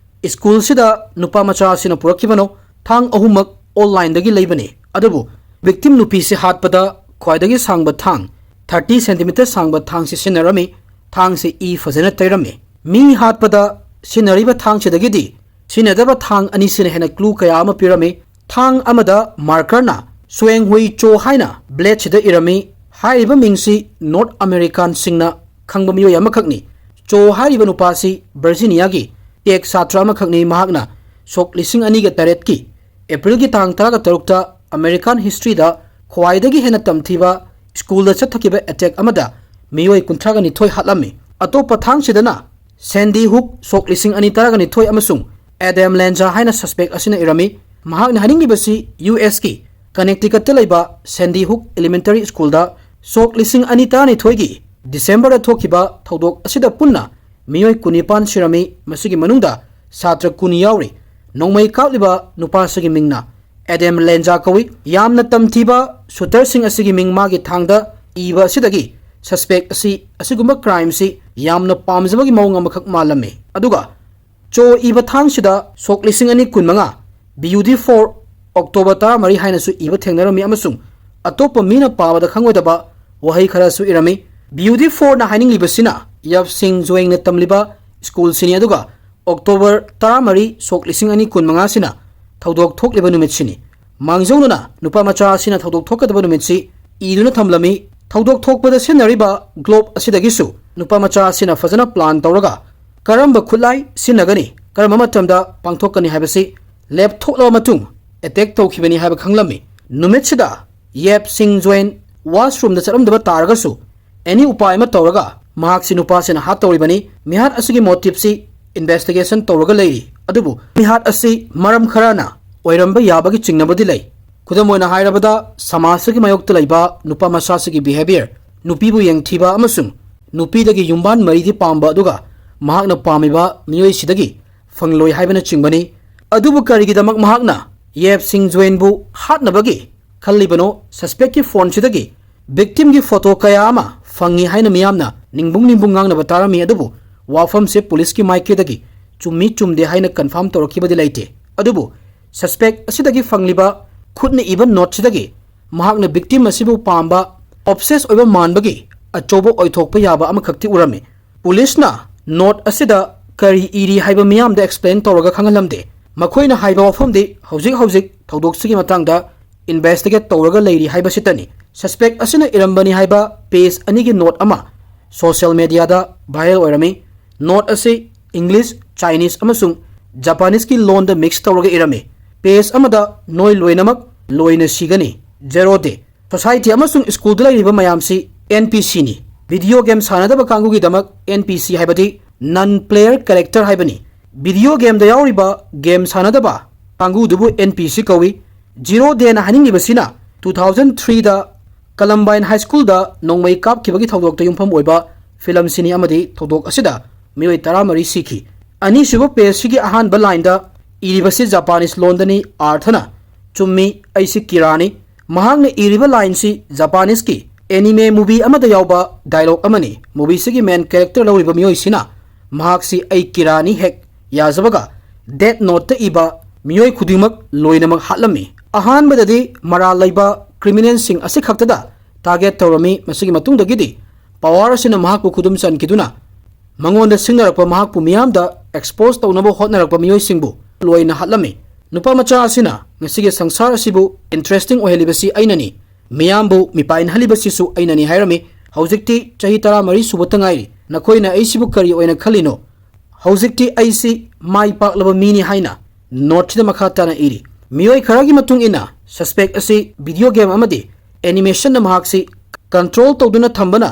ꯁ꯭ꯀꯨꯜꯁꯤꯗ ꯅꯨꯄꯥ ꯃꯆꯥ ꯑꯁꯤꯅ ꯄꯨꯔꯛꯈꯤꯕꯅꯣ? ꯊꯥꯡ ꯑꯍꯨꯝꯃꯛ ꯑꯣꯟꯂꯥꯏꯟꯗꯒꯤ ꯂꯩꯕꯅꯤ꯫ ꯑꯗꯨꯕꯨ ꯚꯤꯛꯇꯤꯝ ꯅꯨꯄꯤꯁꯤ ꯍꯥꯠꯄꯗ ꯈ꯭ꯋꯥꯏꯗꯒꯤ ꯁꯥꯡꯕ ꯊꯥꯡ, ꯊꯥꯔꯇꯤ ꯁꯦꯟꯇꯤꯃꯤꯇꯔ ꯁꯥꯡꯕ ꯊꯥꯡꯁꯤ ꯁꯤꯖꯤꯟꯅꯔꯝꯃꯤ꯫ ꯊꯥꯡꯁꯤ ꯏ ꯐꯖꯅ ꯇꯩꯔꯝꯃꯤ꯫ ꯃꯤ ꯍꯥꯠꯄꯗ ꯁꯤꯖꯤꯟꯅꯔꯤꯕ ꯊꯥꯡꯁꯤꯗꯒꯤꯗꯤ ꯁꯤꯖꯤꯟꯅꯗꯕ ꯊꯥꯡ ꯑꯅꯤꯁꯤꯅ ꯍꯦꯟꯅ ꯀ꯭ꯂꯨ ꯀꯌꯥ ꯑꯃ ꯄꯤꯔꯝꯃꯤ꯫ ꯊꯥꯡ ꯑꯃꯗ ꯃꯥꯔꯀꯔꯅ ꯁ꯭ꯋꯦꯡ ꯍꯨꯏ ꯆꯣ ꯍꯥꯏꯅ ꯕ꯭ꯂꯦꯗꯁꯤꯗ ꯏꯔꯝꯃꯤ꯫ ꯍꯥꯏꯔꯤꯕ ꯃꯤꯡꯁꯤ ꯅꯣꯔꯠ ꯑꯃꯦꯔꯤꯀꯥꯟꯁꯤꯡꯅ ꯈꯪꯕ ꯃꯤꯑꯣꯏ ꯑꯃꯈꯛꯅꯤ꯫ ꯆꯣ ꯍꯥꯏꯔꯤꯕ ꯅꯨꯄꯥꯁꯤ ꯚꯔꯖꯤꯅꯤꯌꯥꯒꯤ ꯇꯦꯛ ꯁꯥꯇ꯭ꯔ ꯑꯃꯈꯛꯅꯤ꯫ ꯃꯍꯥꯛꯅ ꯁꯣꯛ ꯂꯤꯁꯤꯡ ꯑꯅꯤꯒ ꯇꯔꯦꯠꯀꯤ ꯑꯦꯄ꯭ꯔꯤꯜꯒꯤ ꯇꯥꯡ ꯇꯔꯥꯒ ꯇꯔꯨꯛꯇ ꯑꯃꯦꯔꯤꯀꯥꯟ ꯍꯤꯁꯇ꯭ꯔꯤꯗ ꯈ꯭ꯋꯥꯏꯗꯒꯤ ꯍꯦꯟꯅ ꯇꯝꯊꯤꯕ ꯁ꯭ꯀꯨꯜꯗ ꯆꯠꯊꯈꯤꯕ ꯑꯦꯇꯦꯛ ꯑꯃꯗ ꯃꯤꯑꯣꯏ ꯀꯨꯟꯊ꯭ꯔꯥꯒ ꯅꯤꯊꯣꯏ ꯍꯥꯠꯂꯝꯃꯤ꯫ ꯑꯇꯣꯞꯄ ꯊꯥꯡꯁꯤꯗꯅ ꯁꯦꯟꯗꯤ ꯍꯨꯛ, ꯁꯣꯛ ꯂꯤꯁꯤꯡ ꯑꯅꯤ ꯇꯔꯥꯒ ꯅꯤꯊꯣꯏ, ꯑꯃꯁꯨꯡ ꯑꯦꯗꯦꯝ ꯂꯦꯟꯖꯥ ꯍꯥꯏꯅ ꯁꯁꯄꯦꯛ ꯑꯁꯤꯅ ꯏꯔꯝꯃꯤ꯫ ꯃꯍꯥꯛꯅ ꯍꯥꯏꯅꯤꯡꯂꯤꯕꯁꯤ ꯌꯨ ꯑꯦꯁꯀꯤ ꯀꯅꯦꯛꯇꯤꯀꯠꯇ ꯂꯩꯕ ꯁꯦꯟꯗꯤ ꯍꯨꯛ ꯏꯂꯤꯃꯦꯟꯇꯔꯤ ꯁ꯭ꯀꯨꯜꯗ ꯁꯣꯛ ꯂꯤꯁꯤꯡ ꯑꯅꯤ ꯇꯔꯥꯅꯤꯊꯣꯏꯒꯤ ꯗꯤꯁꯦꯝꯕꯔꯗ ꯊꯣꯛꯈꯤꯕ ꯊꯧꯗꯣꯛ ꯑꯁꯤꯗ ꯄꯨꯟꯅ ꯃꯤꯑꯣꯏ ꯀꯨꯟꯅꯤꯄꯥꯟ ꯁꯤꯔꯝꯃꯤ꯫ ꯃꯁꯤꯒꯤ ꯃꯅꯨꯡꯗ ꯁꯥꯇ꯭ꯔ ꯀꯨꯟ ꯌꯥꯎꯔꯤ꯫ ꯅꯣꯡꯃꯩ ꯀꯥꯞꯂꯤꯕ ꯅꯨꯄꯥꯁꯤꯒꯤ ꯃꯤꯡꯅ ꯑꯦꯗꯦꯝ ꯂꯦꯟꯖꯥ ꯀꯧꯏ꯫ ꯌꯥꯝꯅ ꯇꯝꯊꯤꯕ ꯁꯨꯇꯔꯁꯤꯡ ꯑꯁꯤꯒꯤ ꯃꯤꯡ ꯃꯥꯒꯤ ꯊꯥꯡꯗ ꯏꯕ ꯑꯁꯤꯗꯒꯤ ꯁꯁꯄꯦꯛ ꯑꯁꯤ ꯑꯁꯤꯒꯨꯝꯕ ꯀ꯭ꯔꯥꯏꯝꯁꯤ ꯌꯥꯝꯅ ꯄꯥꯝꯖꯕꯒꯤ ꯃꯑꯣꯡ ꯑꯃꯈꯛ ꯃꯥꯜꯂꯝꯃꯤ꯫ ꯑꯗꯨꯒ ꯆꯣ ꯏꯕ ꯊꯥꯡꯁꯤꯗ ꯁꯣꯛ ꯂꯤꯁꯤꯡ ꯑꯅꯤ ꯀꯨꯟꯃꯉꯥ B U D four October ꯇꯔꯥꯃꯔꯤ ꯍꯥꯏꯅꯁꯨ ꯏꯕ ꯊꯦꯡꯅꯔꯝꯃꯤ ꯑꯃꯁꯨꯡ ꯑꯇꯣꯞꯄ ꯃꯤꯅ ꯄꯥꯕꯗ ꯈꯪꯉꯣꯏꯗꯕ ꯋꯥꯍꯩ ꯈꯔꯁꯨ ꯏꯔꯝꯃꯤ꯫ ꯕꯤ ꯌꯨ ꯗꯤ ꯐꯣꯔꯅ ꯍꯥꯏꯅꯤꯡꯂꯤꯕꯁꯤꯅ ꯌꯞ ꯁꯤꯡ ꯖꯣꯌꯦꯡꯅ ꯇꯝꯂꯤꯕ ꯁ꯭ꯀꯨꯜꯁꯤꯅꯤ꯫ ꯑꯗꯨꯒ ꯑꯣꯛꯇꯣꯕꯔ ꯇꯔꯥꯃꯔꯤ, ꯁꯣꯛ ꯂꯤꯁꯤꯡ ꯑꯅꯤ ꯀꯨꯟꯃꯉꯥꯁꯤꯅ ꯊꯧꯗꯣꯛ ꯊꯣꯛꯂꯤꯕ ꯅꯨꯃꯤꯠꯁꯤꯅꯤ꯫ ꯃꯥꯡꯖꯧꯅꯅ ꯅꯨꯄꯥ ꯃꯆꯥ ꯑꯁꯤꯅ ꯊꯧꯗꯣꯛ ꯊꯣꯛꯀꯗꯕ ꯅꯨꯃꯤꯠꯁꯤ ꯏꯗꯨꯅ ꯊꯝꯂꯝꯃꯤ꯫ ꯊꯧꯗꯣꯛ ꯊꯣꯛꯄꯗ ꯁꯤꯖꯤꯟꯅꯔꯤꯕ ꯒ꯭ꯂꯣꯞ ꯑꯁꯤꯗꯒꯤꯁꯨ ꯅꯨꯄꯥ ꯃꯆꯥ ꯑꯁꯤꯅ ꯐꯖꯅ ꯄ꯭ꯂꯥꯟ ꯇꯧꯔꯒ ꯀꯔꯝꯕ ꯈꯨꯠꯂꯥꯏ ꯁꯤꯖꯤꯟꯅꯒꯅꯤ, ꯀꯔꯝꯕ ꯃꯇꯝꯗ ꯄꯥꯡꯊꯣꯛꯀꯅꯤ ꯍꯥꯏꯕꯁꯤ ꯂꯦꯞꯊꯣꯛꯂꯕ ꯃꯇꯨꯡ ꯑꯦꯇꯦꯛ ꯇꯧꯈꯤꯕꯅꯤ ꯍꯥꯏꯕ ꯈꯪꯂꯝꯃꯤ꯫ ꯅꯨꯃꯤꯠꯁꯤꯗ ꯌꯦꯞ ꯁꯤꯡ ꯖꯣꯏꯟ ꯋꯥꯁꯔꯨꯝꯗ ꯆꯠꯂꯝꯗꯕ ꯇꯥꯔꯒꯁꯨ ꯑꯦꯅꯤ ꯎꯄꯥꯏ ꯑꯃ ꯇꯧꯔꯒ ꯃꯍꯥꯛꯁꯤ ꯅꯨꯄꯥꯁꯤꯅ ꯍꯥꯠꯇꯧꯔꯤꯕꯅꯤ꯫ ꯃꯤꯍꯥꯠ ꯑꯁꯤꯒꯤ ꯃꯣꯇꯤꯞꯁꯤ ꯏꯟꯚꯦꯁꯇꯤꯒꯦꯁꯟ ꯇꯧꯔꯒ ꯂꯩꯔꯤ꯫ ꯑꯗꯨꯕꯨ ꯃꯤꯍꯥꯠ ꯑꯁꯤ ꯃꯔꯝ ꯈꯔꯅ ꯑꯣꯏꯔꯝꯕ ꯌꯥꯕꯒꯤ ꯆꯤꯡꯅꯕꯗꯤ ꯂꯩ꯫ ꯈꯨꯗꯝ ꯑꯣꯏꯅ ꯍꯥꯏꯔꯕꯗ, ꯁꯃꯥꯖꯁꯤꯒꯤ ꯃꯥꯌꯣꯛꯇ ꯂꯩꯕ ꯅꯨꯄꯥ ꯃꯆꯥꯁꯤꯒꯤ ꯕꯤꯍꯦꯕꯤꯌꯔ, ꯅꯨꯄꯤꯕꯨ ꯌꯦꯡꯊꯤꯕ ꯑꯃꯁꯨꯡ ꯅꯨꯄꯤꯗꯒꯤ ꯌꯨꯝꯕꯥꯟ ꯃꯔꯤꯗꯤ ꯄꯥꯝꯕ ꯑꯗꯨꯒ ꯃꯍꯥꯛꯅ ꯄꯥꯝꯃꯤꯕ ꯃꯤꯑꯣꯏꯁꯤꯗꯒꯤ ꯐꯪꯂꯣꯏ ꯍꯥꯏꯕꯅꯆꯤꯡꯕꯅꯤ꯫ ꯑꯗꯨꯕꯨ ꯀꯔꯤꯒꯤꯗꯃꯛ ꯃꯍꯥꯛꯅ ꯌꯦꯞ ꯁꯤꯡ ꯖꯣꯏꯟꯕꯨ ꯍꯥꯠꯅꯕꯒꯤ ꯈꯜꯂꯤꯕꯅꯣ? ꯁꯁꯄꯦꯛꯀꯤ ꯐꯣꯟꯁꯤꯗꯒꯤ ꯚꯤꯛꯇꯤꯝꯒꯤ ꯐꯣꯇꯣ ꯀꯌꯥ ꯑꯃ ꯐꯪꯉꯤ ꯍꯥꯏꯅ ꯃꯤꯌꯥꯝꯅ ꯅꯤꯡꯕꯨꯡ ꯅꯤꯡꯕꯨꯡ ꯉꯥꯡꯅꯕ ꯇꯥꯔꯝꯃꯤ, ꯑꯗꯨꯕꯨ ꯋꯥꯐꯝꯁꯦ ꯄꯨꯂꯤꯁꯀꯤ ꯃꯥꯏꯀꯩꯗꯒꯤ ꯆꯨꯝꯃꯤ ꯆꯨꯝꯗꯦ ꯍꯥꯏꯅ ꯀꯟꯐꯥꯔꯝ ꯇꯧꯔꯛꯈꯤꯕꯗꯤ ꯂꯩꯇꯦ꯫ ꯑꯗꯨꯕꯨ ꯁꯁꯄꯦꯛ ꯑꯁꯤꯗꯒꯤ ꯐꯪꯂꯤꯕ ꯈꯨꯠꯅ ꯏꯕ ꯅꯣꯠꯁꯤꯗꯒꯤ ꯃꯍꯥꯛꯅ ꯚꯤꯛꯇꯤꯝ ꯑꯁꯤꯕꯨ ꯄꯥꯝꯕ, ꯑꯣꯕꯁꯦꯁ ꯑꯣꯏꯕ ꯃꯥꯟꯕꯒꯤ ꯑꯆꯧꯕ ꯑꯣꯏꯊꯣꯛꯄ ꯌꯥꯕ ꯑꯃꯈꯛꯇꯤ ꯎꯔꯝꯃꯤ꯫ ꯄꯨꯂꯤꯁꯅ ꯅꯣꯠ ꯑꯁꯤꯗ ꯀꯔꯤ ꯏꯔꯤ ꯍꯥꯏꯕ ꯃꯤꯌꯥꯝꯗ ꯑꯦꯛꯁꯄ꯭ꯂꯦꯟ ꯇꯧꯔꯒ ꯈꯪꯍꯜꯂꯝꯗꯦ꯫ ꯃꯈꯣꯏꯅ ꯍꯥꯏꯕ ꯋꯥꯐꯝꯗꯤ ꯍꯧꯖꯤꯛ ꯍꯧꯖꯤꯛ ꯊꯧꯗꯣꯛꯁꯤꯒꯤ ꯃꯇꯥꯡꯗ ꯏꯟꯚꯦꯁꯇꯤꯒꯦꯠ ꯇꯧꯔꯒ ꯂꯩꯔꯤ ꯍꯥꯏꯕꯁꯤꯇꯅꯤ꯫ ꯁꯁꯄꯦꯛ ꯑꯁꯤꯅ ꯏꯔꯝꯕꯅꯤ ꯍꯥꯏꯕ ꯄꯦꯖ ꯑꯅꯤꯒꯤ ꯅꯣꯠ ꯑꯃ ꯁꯣꯁꯤꯌꯦꯜ ꯃꯦꯗꯤꯌꯥꯗ ꯚꯥꯏꯔꯦꯜ ꯑꯣꯏꯔꯝꯃꯤ꯫ ꯅꯣꯠ ꯑꯁꯤ ꯏꯪꯂꯤꯁ, ꯆꯥꯏꯅꯤꯁ ꯑꯃꯁꯨꯡ ꯖꯄꯥꯅꯤꯁꯀꯤ ꯂꯣꯟꯗ ꯃꯤꯛꯁ ꯇꯧꯔꯒ ꯏꯔꯝꯃꯤ꯫ ꯄꯦꯖ ꯑꯃꯗ ꯅꯣꯏ ꯂꯣꯏꯅꯃꯛ ꯂꯣꯏꯅ ꯁꯤꯒꯅꯤ꯫ ꯖꯦꯔꯣ ꯗꯦ꯫ ꯁꯣꯁꯥꯏꯇꯤ ꯑꯃꯁꯨꯡ ꯁ꯭ꯀꯨꯜꯗ ꯂꯩꯔꯤꯕ ꯃꯌꯥꯝꯁꯤ ꯑꯦꯟ ꯄꯤ ꯁꯤꯅꯤ꯫ ꯚꯤꯗꯤꯑꯣ ꯒꯦꯝ ꯁꯥꯟꯅꯗꯕ ꯀꯥꯡꯕꯨꯒꯤꯗꯃꯛ ꯑꯦꯟ ꯄꯤ ꯁꯤ ꯍꯥꯏꯕꯗꯤ ꯅꯟ ꯄ꯭ꯂꯦꯌꯔ ꯀꯦꯔꯦꯛꯇꯔ ꯍꯥꯏꯕꯅꯤ꯫ ꯚꯤꯗꯤꯑꯣ ꯒꯦꯝꯗ ꯌꯥꯎꯔꯤꯕ ꯒꯦꯝ ꯁꯥꯟꯅꯗꯕ ꯀꯥꯡꯕꯨꯗꯨꯕꯨ ꯑꯦꯟ ꯄꯤ ꯁꯤ ꯀꯧꯏ꯫ ꯖꯤꯔꯣ ꯗꯦꯅ ꯍꯥꯏꯅꯤꯡꯂꯤꯕꯁꯤꯅ ꯇꯨ ꯊꯥꯎꯖꯟ ꯊ꯭ꯔꯤꯗ ꯀꯂꯝꯕꯥꯏꯟ ꯍꯥꯏ ꯁ꯭ꯀꯨꯜꯗ ꯅꯣꯡꯃꯩ ꯀꯥꯞꯈꯤꯕꯒꯤ ꯊꯧꯗꯣꯛꯇ ꯌꯨꯝꯐꯝ ꯑꯣꯏꯕ ꯐꯤꯂꯝꯁꯤꯅꯤ ꯑꯃꯗꯤ ꯊꯧꯗꯣꯛ ꯑꯁꯤꯗ ꯃꯤꯑꯣꯏ ꯇꯔꯥꯃꯔꯤ ꯁꯤꯈꯤ꯫ ꯑꯅꯤꯁꯨꯕ ꯄꯦꯖꯁꯤꯒꯤ ꯑꯍꯥꯟꯕ ꯂꯥꯏꯟꯗ ꯏꯔꯤꯕꯁꯤ ꯖꯄꯥꯅꯤꯁ ꯂꯣꯟꯗꯅꯤ, ꯑꯥꯔꯊꯅ, "ꯆꯨꯝꯃꯤ, ꯑꯩꯁꯤ ꯀꯤꯔꯥꯅꯤ"꯫ ꯃꯍꯥꯛꯅ ꯏꯔꯤꯕ ꯂꯥꯏꯟꯁꯤ ꯖꯄꯥꯅꯤꯁꯀꯤ ꯑꯦꯅꯤꯃꯦ ꯃꯨꯚꯤ ꯑꯃꯗ ꯌꯥꯎꯕ ꯗꯥꯏꯂꯣꯛ ꯑꯃꯅꯤ꯫ ꯃꯨꯚꯤꯁꯤꯒꯤ ꯃꯦꯟ ꯀꯦꯔꯦꯛꯇꯔ ꯂꯧꯔꯤꯕ ꯃꯤꯑꯣꯏꯁꯤꯅ "ꯃꯍꯥꯛꯁꯤ ꯑꯩ ꯀꯤꯔꯥꯅꯤ ꯍꯦꯛ ꯌꯥꯖꯕꯒ" ꯗꯦꯠ ꯅꯣꯠꯇ ꯏꯕ ꯃꯤꯑꯣꯏ ꯈꯨꯗꯤꯡꯃꯛ ꯂꯣꯏꯅꯃꯛ ꯍꯥꯠꯂꯝꯃꯤ꯫ ꯑꯍꯥꯟꯕꯗꯗꯤ ꯃꯔꯥꯜ ꯂꯩꯕ ꯀ꯭ꯔꯤꯃꯤꯅꯦꯜꯁꯤꯡ ꯑꯁꯤ ꯈꯛꯇꯗ ꯇꯥꯔꯒꯦꯠ ꯇꯧꯔꯝꯃꯤ꯫ ꯃꯁꯤꯒꯤ ꯃꯇꯨꯡꯗꯒꯤꯗꯤ ꯄꯋꯥꯔ ꯑꯁꯤꯅ ꯃꯍꯥꯛꯄꯨ ꯈꯨꯗꯨꯝ ꯆꯟꯈꯤꯗꯨꯅ ꯃꯉꯣꯟꯗ ꯁꯤꯡꯅꯔꯛꯄ ꯃꯍꯥꯛꯄꯨ ꯃꯤꯌꯥꯝꯗ ꯑꯦꯛꯁꯄꯣꯖ ꯇꯧꯅꯕ ꯍꯣꯠꯅꯔꯛꯄ ꯃꯤꯑꯣꯏꯁꯤꯡꯕꯨ ꯂꯣꯏꯅ ꯍꯥꯠꯂꯝꯃꯤ꯫ ꯅꯨꯄꯥ ꯃꯆꯥ ꯑꯁꯤꯅ ꯉꯁꯤꯒꯤ ꯁꯪꯁꯥꯔ ꯑꯁꯤꯕꯨ ꯏꯟꯇꯔꯦꯁꯇꯤꯡ ꯑꯣꯏꯍꯜꯂꯤꯕꯁꯤ ꯑꯩꯅꯅꯤ, ꯃꯤꯌꯥꯝꯕꯨ ꯃꯤꯄꯥꯏꯅꯍꯜꯂꯤꯕꯁꯤꯁꯨ ꯑꯩꯅꯅꯤ ꯍꯥꯏꯔꯝꯃꯤ꯫ "ꯍꯧꯖꯤꯛꯇꯤ ꯆꯍꯤ ꯇꯔꯥꯃꯔꯤ ꯁꯨꯕꯇ ꯉꯥꯏꯔꯤ꯫ ꯅꯈꯣꯏꯅ ꯑꯩꯁꯤꯕꯨ ꯀꯔꯤ ꯑꯣꯏꯅ ꯈꯜꯂꯤꯅꯣ? ꯍꯧꯖꯤꯛꯇꯤ ꯑꯩꯁꯤ ꯃꯥꯏ ꯄꯥꯛꯂꯕ ꯃꯤꯅꯤ ꯍꯥꯏꯅ ꯅꯣꯠꯁꯤꯗ ꯃꯈꯥ ꯇꯥꯅ ꯏꯔꯤ꯫ ꯃꯤꯑꯣꯏ ꯈꯔꯒꯤ ꯃꯇꯨꯡ ꯏꯟꯅ, ꯁꯁꯄꯦꯛ ꯑꯁꯤ ꯚꯤꯗꯤꯑꯣ ꯒꯦꯝ ꯑꯃꯗꯤ ꯑꯦꯅꯤꯃꯦꯁꯟꯅ ꯃꯍꯥꯛꯁꯤ ꯀꯟꯇ꯭ꯔꯣꯜ ꯇꯧꯗꯨꯅ ꯊꯝꯕꯅ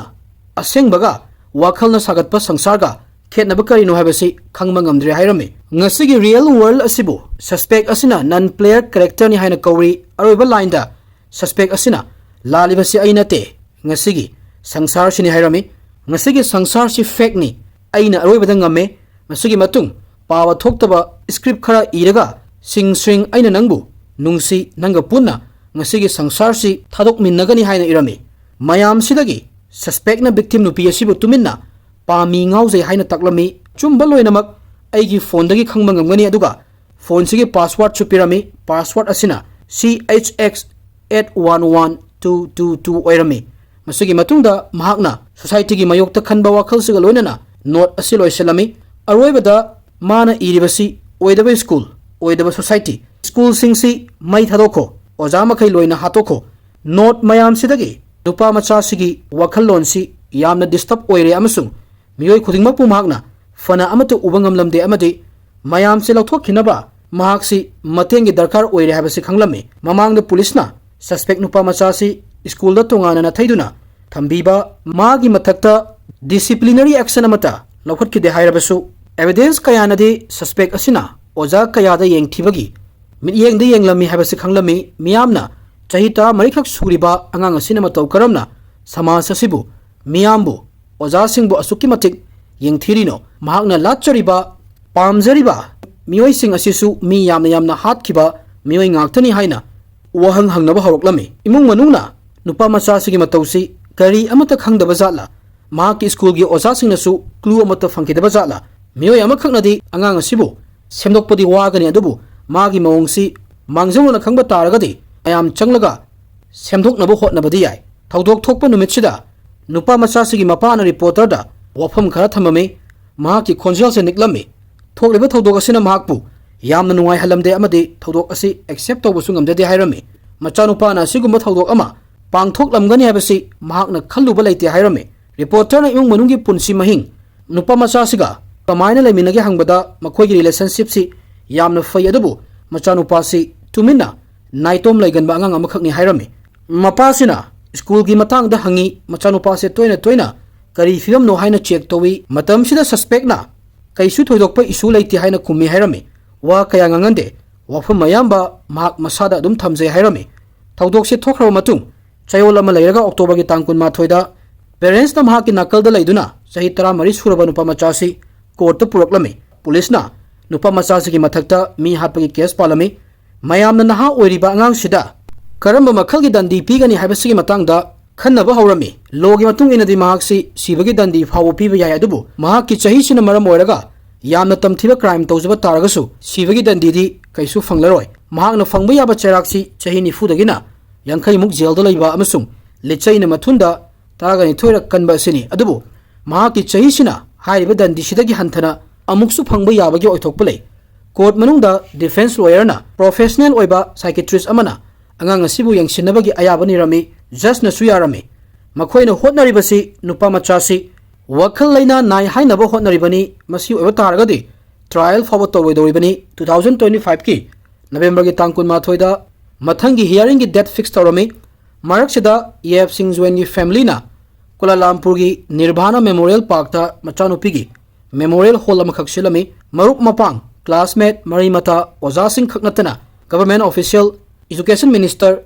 ꯑꯁꯦꯡꯕꯒ ꯋꯥꯈꯜꯅ ꯁꯥꯒꯠꯄ ꯁꯪꯁꯥꯔꯒ ꯈꯦꯠꯅꯕ ꯀꯔꯤꯅꯣ ꯍꯥꯏꯕꯁꯤ ꯈꯪꯕ ꯉꯝꯗ꯭ꯔꯦ ꯍꯥꯏꯔꯝꯃꯤ꯫ ꯉꯁꯤꯒꯤ ꯔꯤꯌꯦꯜ ꯋꯥꯔꯜꯗ ꯑꯁꯤꯕꯨ ꯁꯁꯄꯦꯛ ꯑꯁꯤꯅ ꯅꯟ ꯄ꯭ꯂꯦꯌꯔ ꯀꯦꯔꯦꯛꯇꯔꯅꯤ ꯍꯥꯏꯅ ꯀꯧꯔꯤ꯫ ꯑꯔꯣꯏꯕ ꯂꯥꯏꯟꯗ ꯁꯁꯄꯦꯛ ꯑꯁꯤꯅ "ꯂꯥꯜꯂꯤꯕꯁꯤ ꯑꯩ ꯅꯠꯇꯦ, ꯉꯁꯤꯒꯤ ꯁꯪꯁꯥꯔꯁꯤꯅꯤ" ꯍꯥꯏꯔꯝꯃꯤ꯫ "ꯉꯁꯤꯒꯤ ꯁꯪꯁꯥꯔꯁꯤ ꯐꯦꯛꯅꯤ, ꯑꯩꯅ ꯑꯔꯣꯏꯕꯗ ꯉꯝꯃꯦ꯫ ꯃꯁꯤꯒꯤ ꯃꯇꯨꯡ ꯄꯥꯕ ꯊꯣꯛꯇꯕ ꯁꯀ꯭ꯔꯤꯞ ꯈꯔ ꯏꯔꯒ ꯁꯤꯡ ꯁ꯭ꯔꯤꯡ ꯑꯩꯅ ꯅꯪꯕꯨ ꯅꯨꯡꯁꯤ, ꯅꯪꯒ ꯄꯨꯟꯅ ꯉꯁꯤꯒꯤ ꯁꯪꯁꯥꯔꯁꯤ ꯊꯥꯗꯣꯛꯃꯤꯟꯅꯒꯅꯤ" ꯍꯥꯏꯅ ꯏꯔꯝꯃꯤ꯫ ꯃꯌꯥꯝꯁꯤꯗꯒꯤ ꯁꯁꯄꯦꯛꯅ ꯚꯤꯛꯇꯤꯝ ꯅꯨꯄꯤ ꯑꯁꯤꯕꯨ ꯇꯨꯃꯤꯟꯅ "ꯄꯥꯝꯃꯤ, ꯉꯥꯎꯖꯩ" ꯍꯥꯏꯅ ꯇꯥꯛꯂꯝꯃꯤ꯫ ꯑꯆꯨꯝꯕ ꯂꯣꯏꯅꯃꯛ ꯑꯩꯒꯤ ꯐꯣꯟꯗꯒꯤ ꯈꯪꯕ ꯉꯝꯒꯅꯤ, ꯑꯗꯨꯒ ꯐꯣꯟꯁꯤꯒꯤ ꯄꯥꯁꯋꯥꯔꯗꯁꯨ ꯄꯤꯔꯝꯃꯤ꯫ ꯄꯥꯁꯋꯥꯔꯗ ꯑꯁꯤꯅ "C H X eight one one two two two" ꯑꯣꯏꯔꯝꯃꯤ꯫ ꯃꯁꯤꯒꯤ ꯃꯇꯨꯡꯗ ꯃꯍꯥꯛꯅ ꯁꯣꯁꯥꯏꯇꯤꯒꯤ ꯃꯥꯌꯣꯛꯇ ꯈꯟꯕ ꯋꯥꯈꯜꯁꯤꯒ ꯂꯣꯏꯅꯅ ꯅꯣꯠ ꯑꯁꯤ ꯂꯣꯏꯁꯤꯜꯂꯝꯃꯤ꯫ ꯑꯔꯣꯏꯕꯗ ꯃꯥꯅ ꯏꯔꯤꯕꯁꯤ "ꯑꯣꯏꯗꯕ ꯁ꯭ꯀꯨꯜ, ꯑꯣꯏꯗꯕ ꯁꯣꯁꯥꯏꯇꯤ, ꯁ꯭ꯀꯨꯜꯁꯤꯡꯁꯤ ꯃꯩ ꯊꯥꯗꯣꯛꯈꯣ, ꯑꯣꯖꯥ ꯃꯈꯩ ꯂꯣꯏꯅ ꯍꯥꯠꯇꯣꯛꯈꯣ"꯫ ꯅꯣꯠ ꯃꯌꯥꯝꯁꯤꯗꯒꯤ ꯅꯨꯄꯥ ꯃꯆꯥꯁꯤꯒꯤ ꯋꯥꯈꯜꯂꯣꯟꯁꯤ ꯌꯥꯝꯅ ꯗꯤꯁꯇꯔꯕ ꯑꯣꯏꯔꯦ ꯑꯃꯁꯨꯡ ꯃꯤꯑꯣꯏ ꯈꯨꯗꯤꯡꯃꯛꯄꯨ ꯃꯍꯥꯛꯅ ꯐꯅ ꯑꯃꯠꯇ ꯎꯕ ꯉꯝꯂꯝꯗꯦ ꯑꯃꯗꯤ ꯃꯌꯥꯝꯁꯤ ꯂꯧꯊꯣꯛꯈꯤꯅꯕ ꯃꯍꯥꯛꯁꯤ ꯃꯇꯦꯡꯒꯤ ꯗꯔꯀꯥꯔ ꯑꯣꯏꯔꯦ ꯍꯥꯏꯕꯁꯤ ꯈꯪꯂꯝꯃꯤ꯫ ꯃꯃꯥꯡꯗ ꯄꯨꯂꯤꯁꯅ ꯁꯁꯄꯦꯛ ꯅꯨꯄꯥ ꯃꯆꯥꯁꯤ ꯁ꯭ꯀꯨꯜꯗ ꯇꯣꯉꯥꯟꯅ ꯅꯥꯊꯩꯗꯨꯅ ꯊꯝꯕꯤꯕ, ꯃꯥꯒꯤ ꯃꯊꯛꯇ ꯗꯤꯁꯤꯄ꯭ꯂꯤꯅꯔꯤ ꯑꯦꯛꯁꯟ ꯑꯃꯠꯇ ꯂꯧꯈꯠꯈꯤꯗꯦ ꯍꯥꯏꯔꯕꯁꯨ, ꯑꯦꯚꯤꯗꯦꯟꯁ ꯀꯌꯥꯅꯗꯤ ꯁꯁꯄꯦꯛ ꯑꯁꯤꯅ ꯑꯣꯖꯥ ꯀꯌꯥꯗ ꯌꯦꯡꯊꯤꯕꯒꯤ ꯃꯤꯠꯌꯦꯡꯗ ꯌꯦꯡꯂꯝꯃꯤ ꯍꯥꯏꯕꯁꯤ ꯈꯪꯂꯝꯃꯤ꯫ ꯃꯤꯌꯥꯝꯅ ꯆꯍꯤ ꯇꯔꯥꯃꯔꯤꯈꯛ ꯁꯨꯔꯤꯕ ꯑꯉꯥꯡ ꯑꯁꯤꯅ ꯃꯇꯧ ꯀꯔꯝꯅ ꯁꯃꯥꯖ ꯑꯁꯤꯕꯨ, ꯃꯤꯌꯥꯝꯕꯨ, ꯑꯣꯖꯥꯁꯤꯡꯕꯨ ꯑꯁꯨꯛꯀꯤ ꯃꯇꯤꯛ ꯌꯦꯡꯊꯤꯔꯤꯅꯣ? ꯃꯍꯥꯛꯅ ꯂꯥꯠꯆꯔꯤꯕ, ꯄꯥꯝꯖꯔꯤꯕ ꯃꯤꯑꯣꯏꯁꯤꯡ ꯑꯁꯤꯁꯨ ꯃꯤ ꯌꯥꯝꯅ ꯌꯥꯝꯅ ꯍꯥꯠꯈꯤꯕ ꯃꯤꯑꯣꯏ ꯉꯥꯛꯇꯅꯤ ꯍꯥꯏꯅ ꯋꯥꯍꯪ ꯍꯪꯅꯕ ꯍꯧꯔꯛꯂꯝꯃꯤ꯫ ꯏꯃꯨꯡ ꯃꯅꯨꯡꯅ ꯅꯨꯄꯥ ꯃꯆꯥꯁꯤꯒꯤ ꯃꯇꯧꯁꯤ ꯀꯔꯤ ꯑꯃꯠꯇ ꯈꯪꯗꯕ ꯖꯥꯠꯂ? ꯃꯍꯥꯛꯀꯤ ꯁ꯭ꯀꯨꯜꯒꯤ ꯑꯣꯖꯥꯁꯤꯡꯅꯁꯨ ꯀ꯭ꯂꯨ ꯑꯃꯠꯇ ꯐꯪꯈꯤꯗꯕ ꯖꯥꯠꯂ? ꯃꯤꯑꯣꯏ ꯑꯃꯈꯛꯅꯗꯤ ꯑꯉꯥꯡ ꯑꯁꯤꯕꯨ ꯁꯦꯝꯗꯣꯛꯄꯗꯤ ꯋꯥꯒꯅꯤ, ꯑꯗꯨꯕꯨ ꯃꯥꯒꯤ ꯃꯑꯣꯡꯁꯤ ꯃꯥꯡꯖꯧꯅꯅ ꯈꯪꯕ ꯇꯥꯔꯒꯗꯤ ꯃꯌꯥꯝ ꯆꯪꯂꯒ ꯁꯦꯝꯗꯣꯛꯅꯕ ꯍꯣꯠꯅꯕꯗꯤ ꯌꯥꯏ꯫ ꯊꯧꯗꯣꯛ ꯊꯣꯛꯄ ꯅꯨꯃꯤꯠꯁꯤꯗ ꯅꯨꯄꯥ ꯃꯆꯥꯁꯤꯒꯤ ꯃꯄꯥꯅ ꯔꯤꯄꯣꯔꯇꯔꯗ ꯋꯥꯐꯝ ꯈꯔ ꯊꯝꯂꯝꯃꯤ꯫ ꯃꯍꯥꯛꯀꯤ ꯈꯣꯟꯖꯦꯜꯁꯦ ꯅꯤꯛꯂꯝꯃꯤ꯫ ꯊꯣꯛꯂꯤꯕ ꯊꯧꯗꯣꯛ ꯑꯁꯤꯅ ꯃꯍꯥꯛꯄꯨ ꯌꯥꯝꯅ ꯅꯨꯡꯉꯥꯏꯍꯜꯂꯝꯗꯦ ꯑꯃꯗꯤ ꯊꯧꯗꯣꯛ ꯑꯁꯤ ꯑꯦꯛꯁꯦꯞ ꯇꯧꯕꯁꯨ ꯉꯝꯖꯗꯦ ꯍꯥꯏꯔꯝꯃꯤ꯫ ꯃꯆꯥꯅꯨꯄꯥꯅ ꯑꯁꯤꯒꯨꯝꯕ ꯊꯧꯗꯣꯛ ꯑꯃ ꯄꯥꯡꯊꯣꯛꯂꯝꯒꯅꯤ ꯍꯥꯏꯕꯁꯤ ꯃꯍꯥꯛꯅ ꯈꯜꯂꯨꯕ ꯂꯩꯇꯦ ꯍꯥꯏꯔꯝꯃꯤ꯫ ꯔꯤꯄꯣꯔꯇꯔꯅ ꯏꯃꯨꯡ ꯃꯅꯨꯡꯒꯤ ꯄꯨꯟꯁꯤ ꯃꯍꯤꯡ, ꯅꯨꯄꯥ ꯃꯆꯥꯁꯤꯒ ꯀꯃꯥꯏꯅ ꯂꯩꯃꯤꯟꯅꯒꯦ ꯍꯪꯕꯗ ꯃꯈꯣꯏꯒꯤ relationshipꯁꯤ ꯌꯥꯝꯅ ꯐꯩ, ꯑꯗꯨꯕꯨ ꯃꯆꯥꯅꯨꯄꯥꯁꯤ ꯇꯨꯃꯤꯟꯅ ꯅꯥꯏꯇꯣꯝ ꯂꯩꯒꯟꯕ ꯑꯉꯥꯡ ꯑꯃꯈꯛꯅꯤ ꯍꯥꯏꯔꯝꯃꯤ꯫ ꯃꯄꯥꯁꯤꯅ ꯁ꯭ꯀꯨꯜꯒꯤ ꯃꯇꯥꯡꯗ ꯍꯪꯉꯤ, ꯃꯆꯥꯅꯨꯄꯥꯁꯦ ꯇꯣꯏꯅ ꯇꯣꯏꯅ ꯀꯔꯤ ꯐꯤꯕꯝꯅꯣ ꯍꯥꯏꯅ check ꯇꯧꯏ꯫ ꯃꯇꯝꯁꯤꯗ suspectꯅ ꯀꯩꯁꯨ ꯊꯣꯏꯗꯣꯛꯄ issue ꯂꯩꯇꯦ ꯍꯥꯏꯅ ꯈꯨꯝꯃꯤ ꯍꯥꯏꯔꯝꯃꯤ꯫ ꯋꯥ ꯀꯌꯥ ꯉꯥꯡꯍꯟꯗꯦ, ꯋꯥꯐꯝ ꯑꯌꯥꯝꯕ ꯃꯍꯥꯛ ꯃꯁꯥꯗ ꯑꯗꯨꯝ ꯊꯝꯖꯩ ꯍꯥꯏꯔꯝꯃꯤ꯫ ꯊꯧꯗꯣꯛꯁꯦ ꯊꯣꯛꯈ꯭ꯔꯕ ꯃꯇꯨꯡ ꯆꯌꯣꯜ ꯑꯃ ꯂꯩꯔꯒ Octoberꯒꯤ ꯇꯥꯡ ꯀꯨꯟꯃꯥꯊꯣꯏꯗ parentsꯅ ꯃꯍꯥꯛꯀꯤ ꯅꯥꯀꯜꯗ ꯂꯩꯗꯨꯅ ꯆꯍꯤ ꯇꯔꯥꯃꯔꯤ ꯁꯨꯔꯕ ꯅꯨꯄꯥ ꯃꯆꯥꯁꯤ courtꯇ ꯄꯨꯔꯛꯂꯝꯃꯤ꯫ Policeꯅ ꯅꯨꯄꯥ ꯃꯆꯥꯁꯤꯒꯤ ꯃꯊꯛꯇ ꯃꯤ ꯍꯥꯠꯄꯒꯤ case ꯄꯥꯜꯂꯝꯃꯤ꯫ ꯃꯌꯥꯝꯅ ꯅꯍꯥ ꯑꯣꯏꯔꯤꯕ ꯑꯉꯥꯡꯁꯤꯗ ꯀꯔꯝꯕ ꯃꯈꯜꯒꯤ ꯗꯟꯗꯤ ꯄꯤꯒꯅꯤ ꯍꯥꯏꯕꯁꯤꯒꯤ ꯃꯇꯥꯡꯗ ꯈꯟꯅꯕ ꯍꯧꯔꯝꯃꯤ꯫ Lawꯒꯤ ꯃꯇꯨꯡ ꯏꯟꯅꯗꯤ ꯃꯍꯥꯛꯁꯤ ꯁꯤꯕꯒꯤ ꯗꯟꯗꯤ ꯐꯥꯎꯕ ꯄꯤꯕ ꯌꯥꯏ, ꯑꯗꯨꯕꯨ ꯃꯍꯥꯛꯀꯤ ꯆꯍꯤꯁꯤꯅ ꯃꯔꯝ ꯑꯣꯏꯔꯒ ꯌꯥꯝꯅ ꯇꯝꯊꯤꯕ crime ꯇꯧꯖꯕ ꯇꯥꯔꯒꯁꯨ ꯁꯤꯕꯒꯤ ꯗꯟꯗꯤꯗꯤ ꯀꯩꯁꯨ ꯐꯪꯂꯔꯣꯏ꯫ ꯃꯍꯥꯛꯅ ꯐꯪꯕ ꯌꯥꯕ ꯆꯩꯔꯥꯛꯁꯤ ꯆꯍꯤ ꯅꯤꯐꯨꯗꯒꯤꯅ ꯌꯥꯡꯈꯩꯃꯨꯛ jailꯗ ꯂꯩꯕ ꯑꯃꯁꯨꯡ ꯂꯤꯆꯩꯅ ꯃꯊꯨꯟꯗ ꯇꯔꯥꯒ ꯅꯤꯊꯣꯏꯔꯛ ꯀꯟꯕ ꯑꯁꯤꯅꯤ꯫ ꯑꯗꯨꯕꯨ ꯃꯍꯥꯛꯀꯤ ꯆꯍꯤꯁꯤꯅ ꯍꯥꯏꯔꯤꯕ ꯗꯟꯗꯤꯁꯤꯗꯒꯤ ꯍꯟꯊꯅ ꯑꯃꯨꯛꯁꯨ ꯐꯪꯕ ꯌꯥꯕꯒꯤ ꯑꯣꯏꯊꯣꯛꯄ ꯂꯩ꯫ Court ꯃꯅꯨꯡꯗ defence lawyerꯅ professional ꯑꯣꯏꯕ psychiatrist ꯑꯃꯅ ꯑꯉꯥꯡ ꯑꯁꯤꯕꯨ ꯌꯦꯡꯁꯤꯟꯅꯕꯒꯤ ꯑꯌꯥꯕ ꯅꯤꯔꯝꯃꯤ꯫ Judgeꯅꯁꯨ ꯌꯥꯔꯝꯃꯤ꯫ ꯃꯈꯣꯏꯅ ꯍꯣꯠꯅꯔꯤꯕꯁꯤ ꯅꯨꯄꯥ ꯃꯆꯥꯁꯤ ꯋꯥꯈꯜ ꯂꯩꯅꯥ ꯅꯥꯏ ꯍꯥꯏꯅꯕ ꯍꯣꯠꯅꯔꯤꯕꯅꯤ꯫ ꯃꯁꯤ ꯑꯣꯏꯕ ꯇꯥꯔꯒꯗꯤ trial ꯐꯥꯎꯕ ꯇꯧꯔꯣꯏꯗꯧꯔꯤꯕꯅꯤ꯫ Two thousand twenty fiveꯀꯤ Novemberꯒꯤ ꯇꯥꯡ ꯀꯨꯟꯃꯥꯊꯣꯏꯗ ꯃꯊꯪꯒꯤ hearingꯒꯤ date fix ꯇꯧꯔꯝꯃꯤ꯫ ꯃꯔꯛꯁꯤꯗ ꯌꯦꯞ ꯁꯤꯡ ꯖꯣꯏꯟꯒꯤ familyꯅ ꯀꯨꯂꯥꯂꯝꯄꯨꯔꯒꯤ ꯅꯤꯔꯚꯥꯅ Memorial Parkꯇ ꯃꯆꯥꯅꯨꯄꯤꯒꯤ memorial hall ꯑꯃꯈꯛ ꯁꯤꯜꯂꯝꯃꯤ꯫ ꯃꯔꯨꯞ ꯃꯄꯥꯡ, classmate, ꯃꯔꯤ ꯃꯇꯥ, ꯑꯣꯖꯥꯁꯤꯡ ꯈꯛ ꯅꯠꯇꯅ government official, education minister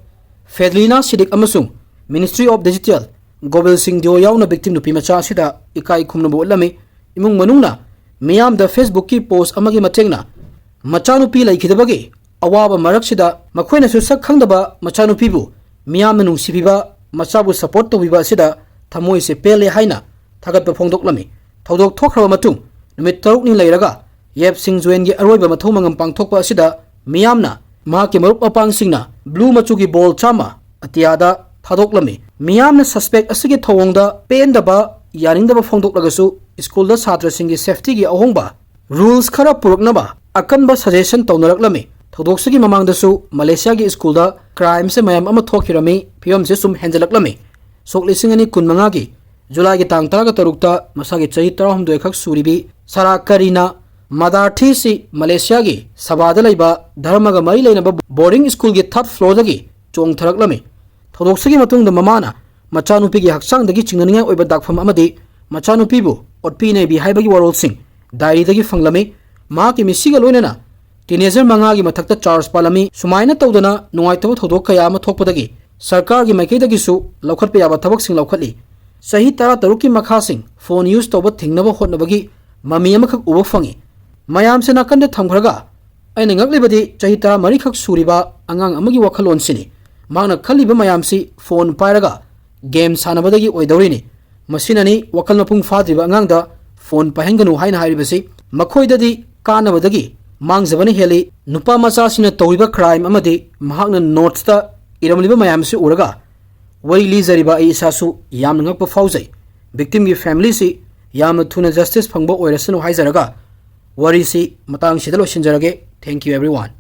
ꯐꯦꯗꯂꯤꯅꯥ Siddique ꯑꯃꯁꯨꯡ Ministry of Digital ꯒꯣꯕꯤꯜ ꯁꯤꯡ ꯗꯤꯑꯣ ꯌꯥꯎꯅ victim ꯅꯨꯄꯤ ꯃꯆꯥ ꯑꯁꯤꯗ ꯏꯀꯥꯏ ꯈꯨꯝꯅꯕ ꯎꯠꯂꯝꯃꯤ꯫ ꯏꯃꯨꯡ ꯃꯅꯨꯡꯅ ꯃꯤꯌꯥꯝꯗ Facebookꯀꯤ post ꯑꯃꯒꯤ ꯃꯇꯦꯡꯅ ꯃꯆꯥꯅꯨꯄꯤ ꯂꯩꯈꯤꯗꯕꯒꯤ ꯑꯋꯥꯕ ꯃꯔꯛꯁꯤꯗ ꯃꯈꯣꯏꯅꯁꯨ ꯁꯛ ꯈꯪꯗꯕ ꯃꯆꯥꯅꯨꯄꯤꯕꯨ ꯃꯤꯌꯥꯝꯅ ꯅꯨꯡꯁꯤꯕꯤꯕ, ꯃꯆꯥꯕꯨ support ꯇꯧꯕꯤꯕ ꯑꯁꯤꯗ ꯊꯃꯣꯏꯁꯦ ꯄꯦꯜꯂꯦ ꯍꯥꯏꯅ ꯊꯥꯒꯠꯄ ꯐꯣꯡꯗꯣꯛꯂꯝꯃꯤ꯫ ꯊꯧꯗꯣꯛ ꯊꯣꯛꯈ꯭ꯔꯕ ꯃꯇꯨꯡ ꯅꯨꯃꯤꯠ ꯇꯔꯨꯛꯅꯤ ꯂꯩꯔꯒ ꯌꯦꯞ ꯁꯤꯡ ꯖꯣꯏꯟꯒꯤ ꯑꯔꯣꯏꯕ ꯃꯊꯧ ꯃꯉꯝ ꯄꯥꯡꯊꯣꯛꯄ ꯑꯁꯤꯗ ꯃꯤꯌꯥꯝꯅ ꯃꯍꯥꯛꯀꯤ ꯃꯔꯨꯞ ꯃꯄꯥꯡꯁꯤꯡꯅ blue ꯃꯆꯨꯒꯤ ball ꯆꯥꯝꯃ ꯑꯇꯤꯌꯥꯗ ꯊꯥꯗꯣꯛꯂꯝꯃꯤ꯫ ꯃꯤꯌꯥꯝꯅ suspect ꯑꯁꯤꯒꯤ ꯊꯧꯑꯣꯡꯗ ꯄꯦꯟꯗꯕ, ꯌꯥꯅꯤꯡꯗꯕ ꯐꯣꯡꯗꯣꯛꯂꯒꯁꯨ ꯁ꯭ꯀꯨꯜꯗ ꯁꯥꯇ꯭ꯔꯁꯤꯡꯒꯤ safetyꯒꯤ ꯑꯍꯣꯡꯕ rules ꯈꯔ ꯄꯨꯔꯛꯅꯕ ꯑꯀꯟꯕ suggestion ꯇꯧꯅꯔꯛꯂꯝꯃꯤ꯫ ꯊꯧꯗꯣꯛꯁꯤꯒꯤ ꯃꯃꯥꯡꯗꯁꯨ ꯃꯂꯦꯁꯤꯌꯥꯒꯤ ꯁ꯭ꯀꯨꯜꯗ crimeꯁꯦ ꯃꯌꯥꯝ ꯑꯃ ꯊꯣꯛꯈꯤꯔꯝꯃꯤ꯫ ꯐꯤꯕꯝꯁꯦ ꯁꯨꯝ ꯍꯦꯟꯖꯜꯂꯛꯂꯝꯃꯤ꯫ ꯁꯣꯛ ꯂꯤꯁꯤꯡ ꯑꯅꯤ ꯀꯨꯟꯃꯉꯥꯒꯤ Julyꯒꯤ ꯇꯥꯡ ꯇꯔꯥꯒ ꯇꯔꯨꯛꯇ ꯃꯁꯥꯒꯤ ꯆꯍꯤ ꯇꯔꯥꯍꯨꯝꯗꯣꯏ ꯈꯛ ꯁꯨꯔꯤꯕꯤ ꯁꯥꯔꯥ ꯀꯔꯤꯅꯥ ꯃꯗꯥꯔꯊꯤꯁꯤ ꯃꯂꯦꯁꯤꯌꯥꯒꯤ ꯁꯕꯥꯗ ꯂꯩꯕ ꯙꯔꯃꯒ ꯃꯔꯤ ꯂꯩꯅꯕ ꯕꯣꯔꯗꯤꯡ ꯁ꯭ꯀꯨꯜꯒꯤ ꯊꯥꯔꯠ ꯐ꯭ꯂꯣꯔꯗꯒꯤ ꯆꯣꯡꯊꯔꯛꯂꯝꯃꯤ꯫ ꯊꯧꯗꯣꯛꯁꯤꯒꯤ ꯃꯇꯨꯡꯗ ꯃꯃꯥꯅ ꯃꯆꯥꯅꯨꯄꯤꯒꯤ ꯍꯛꯆꯥꯡꯗꯒꯤ ꯆꯤꯡꯅꯅꯤꯡꯉꯥꯏ ꯑꯣꯏꯕ ꯗꯥꯛꯐꯝ ꯑꯃꯗꯤ ꯃꯆꯥꯅꯨꯄꯤꯕꯨ ꯑꯣꯠꯄꯤ ꯅꯩꯕꯤ ꯍꯥꯏꯕꯒꯤ ꯋꯥꯔꯣꯜꯁꯤꯡ ꯗꯥꯏꯔꯤꯗꯒꯤ ꯐꯪꯂꯝꯃꯤ꯫ ꯃꯍꯥꯛꯀꯤ ꯃꯤꯁꯤꯒ ꯂꯣꯏꯅꯅ ꯇꯤꯅꯦꯖꯔ ꯃꯉꯥꯒꯤ ꯃꯊꯛꯇ ꯆꯥꯔꯖ ꯄꯥꯜꯂꯝꯃꯤ꯫ ꯁꯨꯃꯥꯏꯅ ꯇꯧꯗꯅ ꯅꯨꯡꯉꯥꯏꯇꯕ ꯊꯧꯗꯣꯛ ꯀꯌꯥ ꯑꯃ ꯊꯣꯛꯄꯗꯒꯤ ꯁꯔꯀꯥꯔꯒꯤ ꯃꯥꯏꯀꯩꯗꯒꯤꯁꯨ ꯂꯧꯈꯠꯄ ꯌꯥꯕ ꯊꯕꯛꯁꯤꯡ ꯂꯧꯈꯠꯂꯤ꯫ ꯆꯍꯤ ꯇꯔꯥ ꯇꯔꯨꯛꯀꯤ ꯃꯈꯥꯁꯤꯡ ꯐꯣꯟ ꯌꯨꯁ ꯇꯧꯕ ꯊꯤꯡꯅꯕ ꯍꯣꯠꯅꯕꯒꯤ ꯃꯃꯤ ꯑꯃꯈꯛ ꯎꯕ ꯐꯪꯉꯤ꯫ ꯃꯌꯥꯝꯁꯦ ꯅꯥꯀꯟꯗ ꯊꯝꯈ꯭ꯔꯒ ꯑꯩꯅ ꯉꯛꯂꯤꯕꯗꯤ ꯆꯍꯤ ꯇꯔꯥꯃꯔꯤꯈꯛ ꯁꯨꯔꯤꯕ ꯑꯉꯥꯡ ꯑꯃꯒꯤ ꯋꯥꯈꯜꯂꯣꯟꯁꯤꯅꯤ꯫ ꯃꯍꯥꯛꯅ ꯈꯜꯂꯤꯕ ꯃꯌꯥꯝꯁꯤ ꯐꯣꯟ ꯄꯥꯏꯔꯒ ꯒꯦꯝ ꯁꯥꯟꯅꯕꯗꯒꯤ ꯑꯣꯏꯗꯧꯔꯤꯅꯤ꯫ ꯃꯁꯤꯅꯅꯤ ꯋꯥꯈꯜ ꯃꯄꯨꯡ ꯐꯥꯗ꯭ꯔꯤꯕ ꯑꯉꯥꯡꯗ ꯐꯣꯟ ꯄꯥꯏꯍꯟꯒꯅꯨ ꯍꯥꯏꯅ ꯍꯥꯏꯔꯤꯕꯁꯤ꯫ ꯃꯈꯣꯏꯗꯗꯤ ꯀꯥꯟꯅꯕꯗꯒꯤ ꯃꯥꯡꯖꯕꯅ ꯍꯦꯜꯂꯤ꯫ ꯅꯨꯄꯥ ꯃꯆꯥꯁꯤꯡꯅ ꯇꯧꯔꯤꯕ ꯀ꯭ꯔꯥꯏꯝ ꯑꯃꯗꯤ ꯃꯍꯥꯛꯅ ꯅꯣꯠꯁꯇ ꯏꯔꯝꯂꯤꯕ ꯃꯌꯥꯝꯁꯤ ꯎꯔꯒ ꯋꯥꯔꯤ ꯂꯤꯖꯔꯤꯕ ꯑꯩ ꯏꯁꯥꯁꯨ ꯌꯥꯝꯅ ꯉꯛꯄ ꯐꯥꯎꯖꯩ꯫ ꯚꯤꯛꯇꯤꯝꯒꯤ ꯐꯦꯃꯤꯂꯤꯁꯤ ꯌꯥꯝꯅ ꯊꯨꯅ ꯖꯁꯇꯤꯁ ꯐꯪꯕ ꯑꯣꯏꯔꯁꯅꯨ ꯍꯥꯏꯖꯔꯒ ꯋꯥꯔꯤꯁꯤ ꯃꯇꯥꯡꯁꯤꯗ ꯂꯣꯏꯁꯤꯟꯖꯔꯒꯦ꯫ Thank you everyone꯫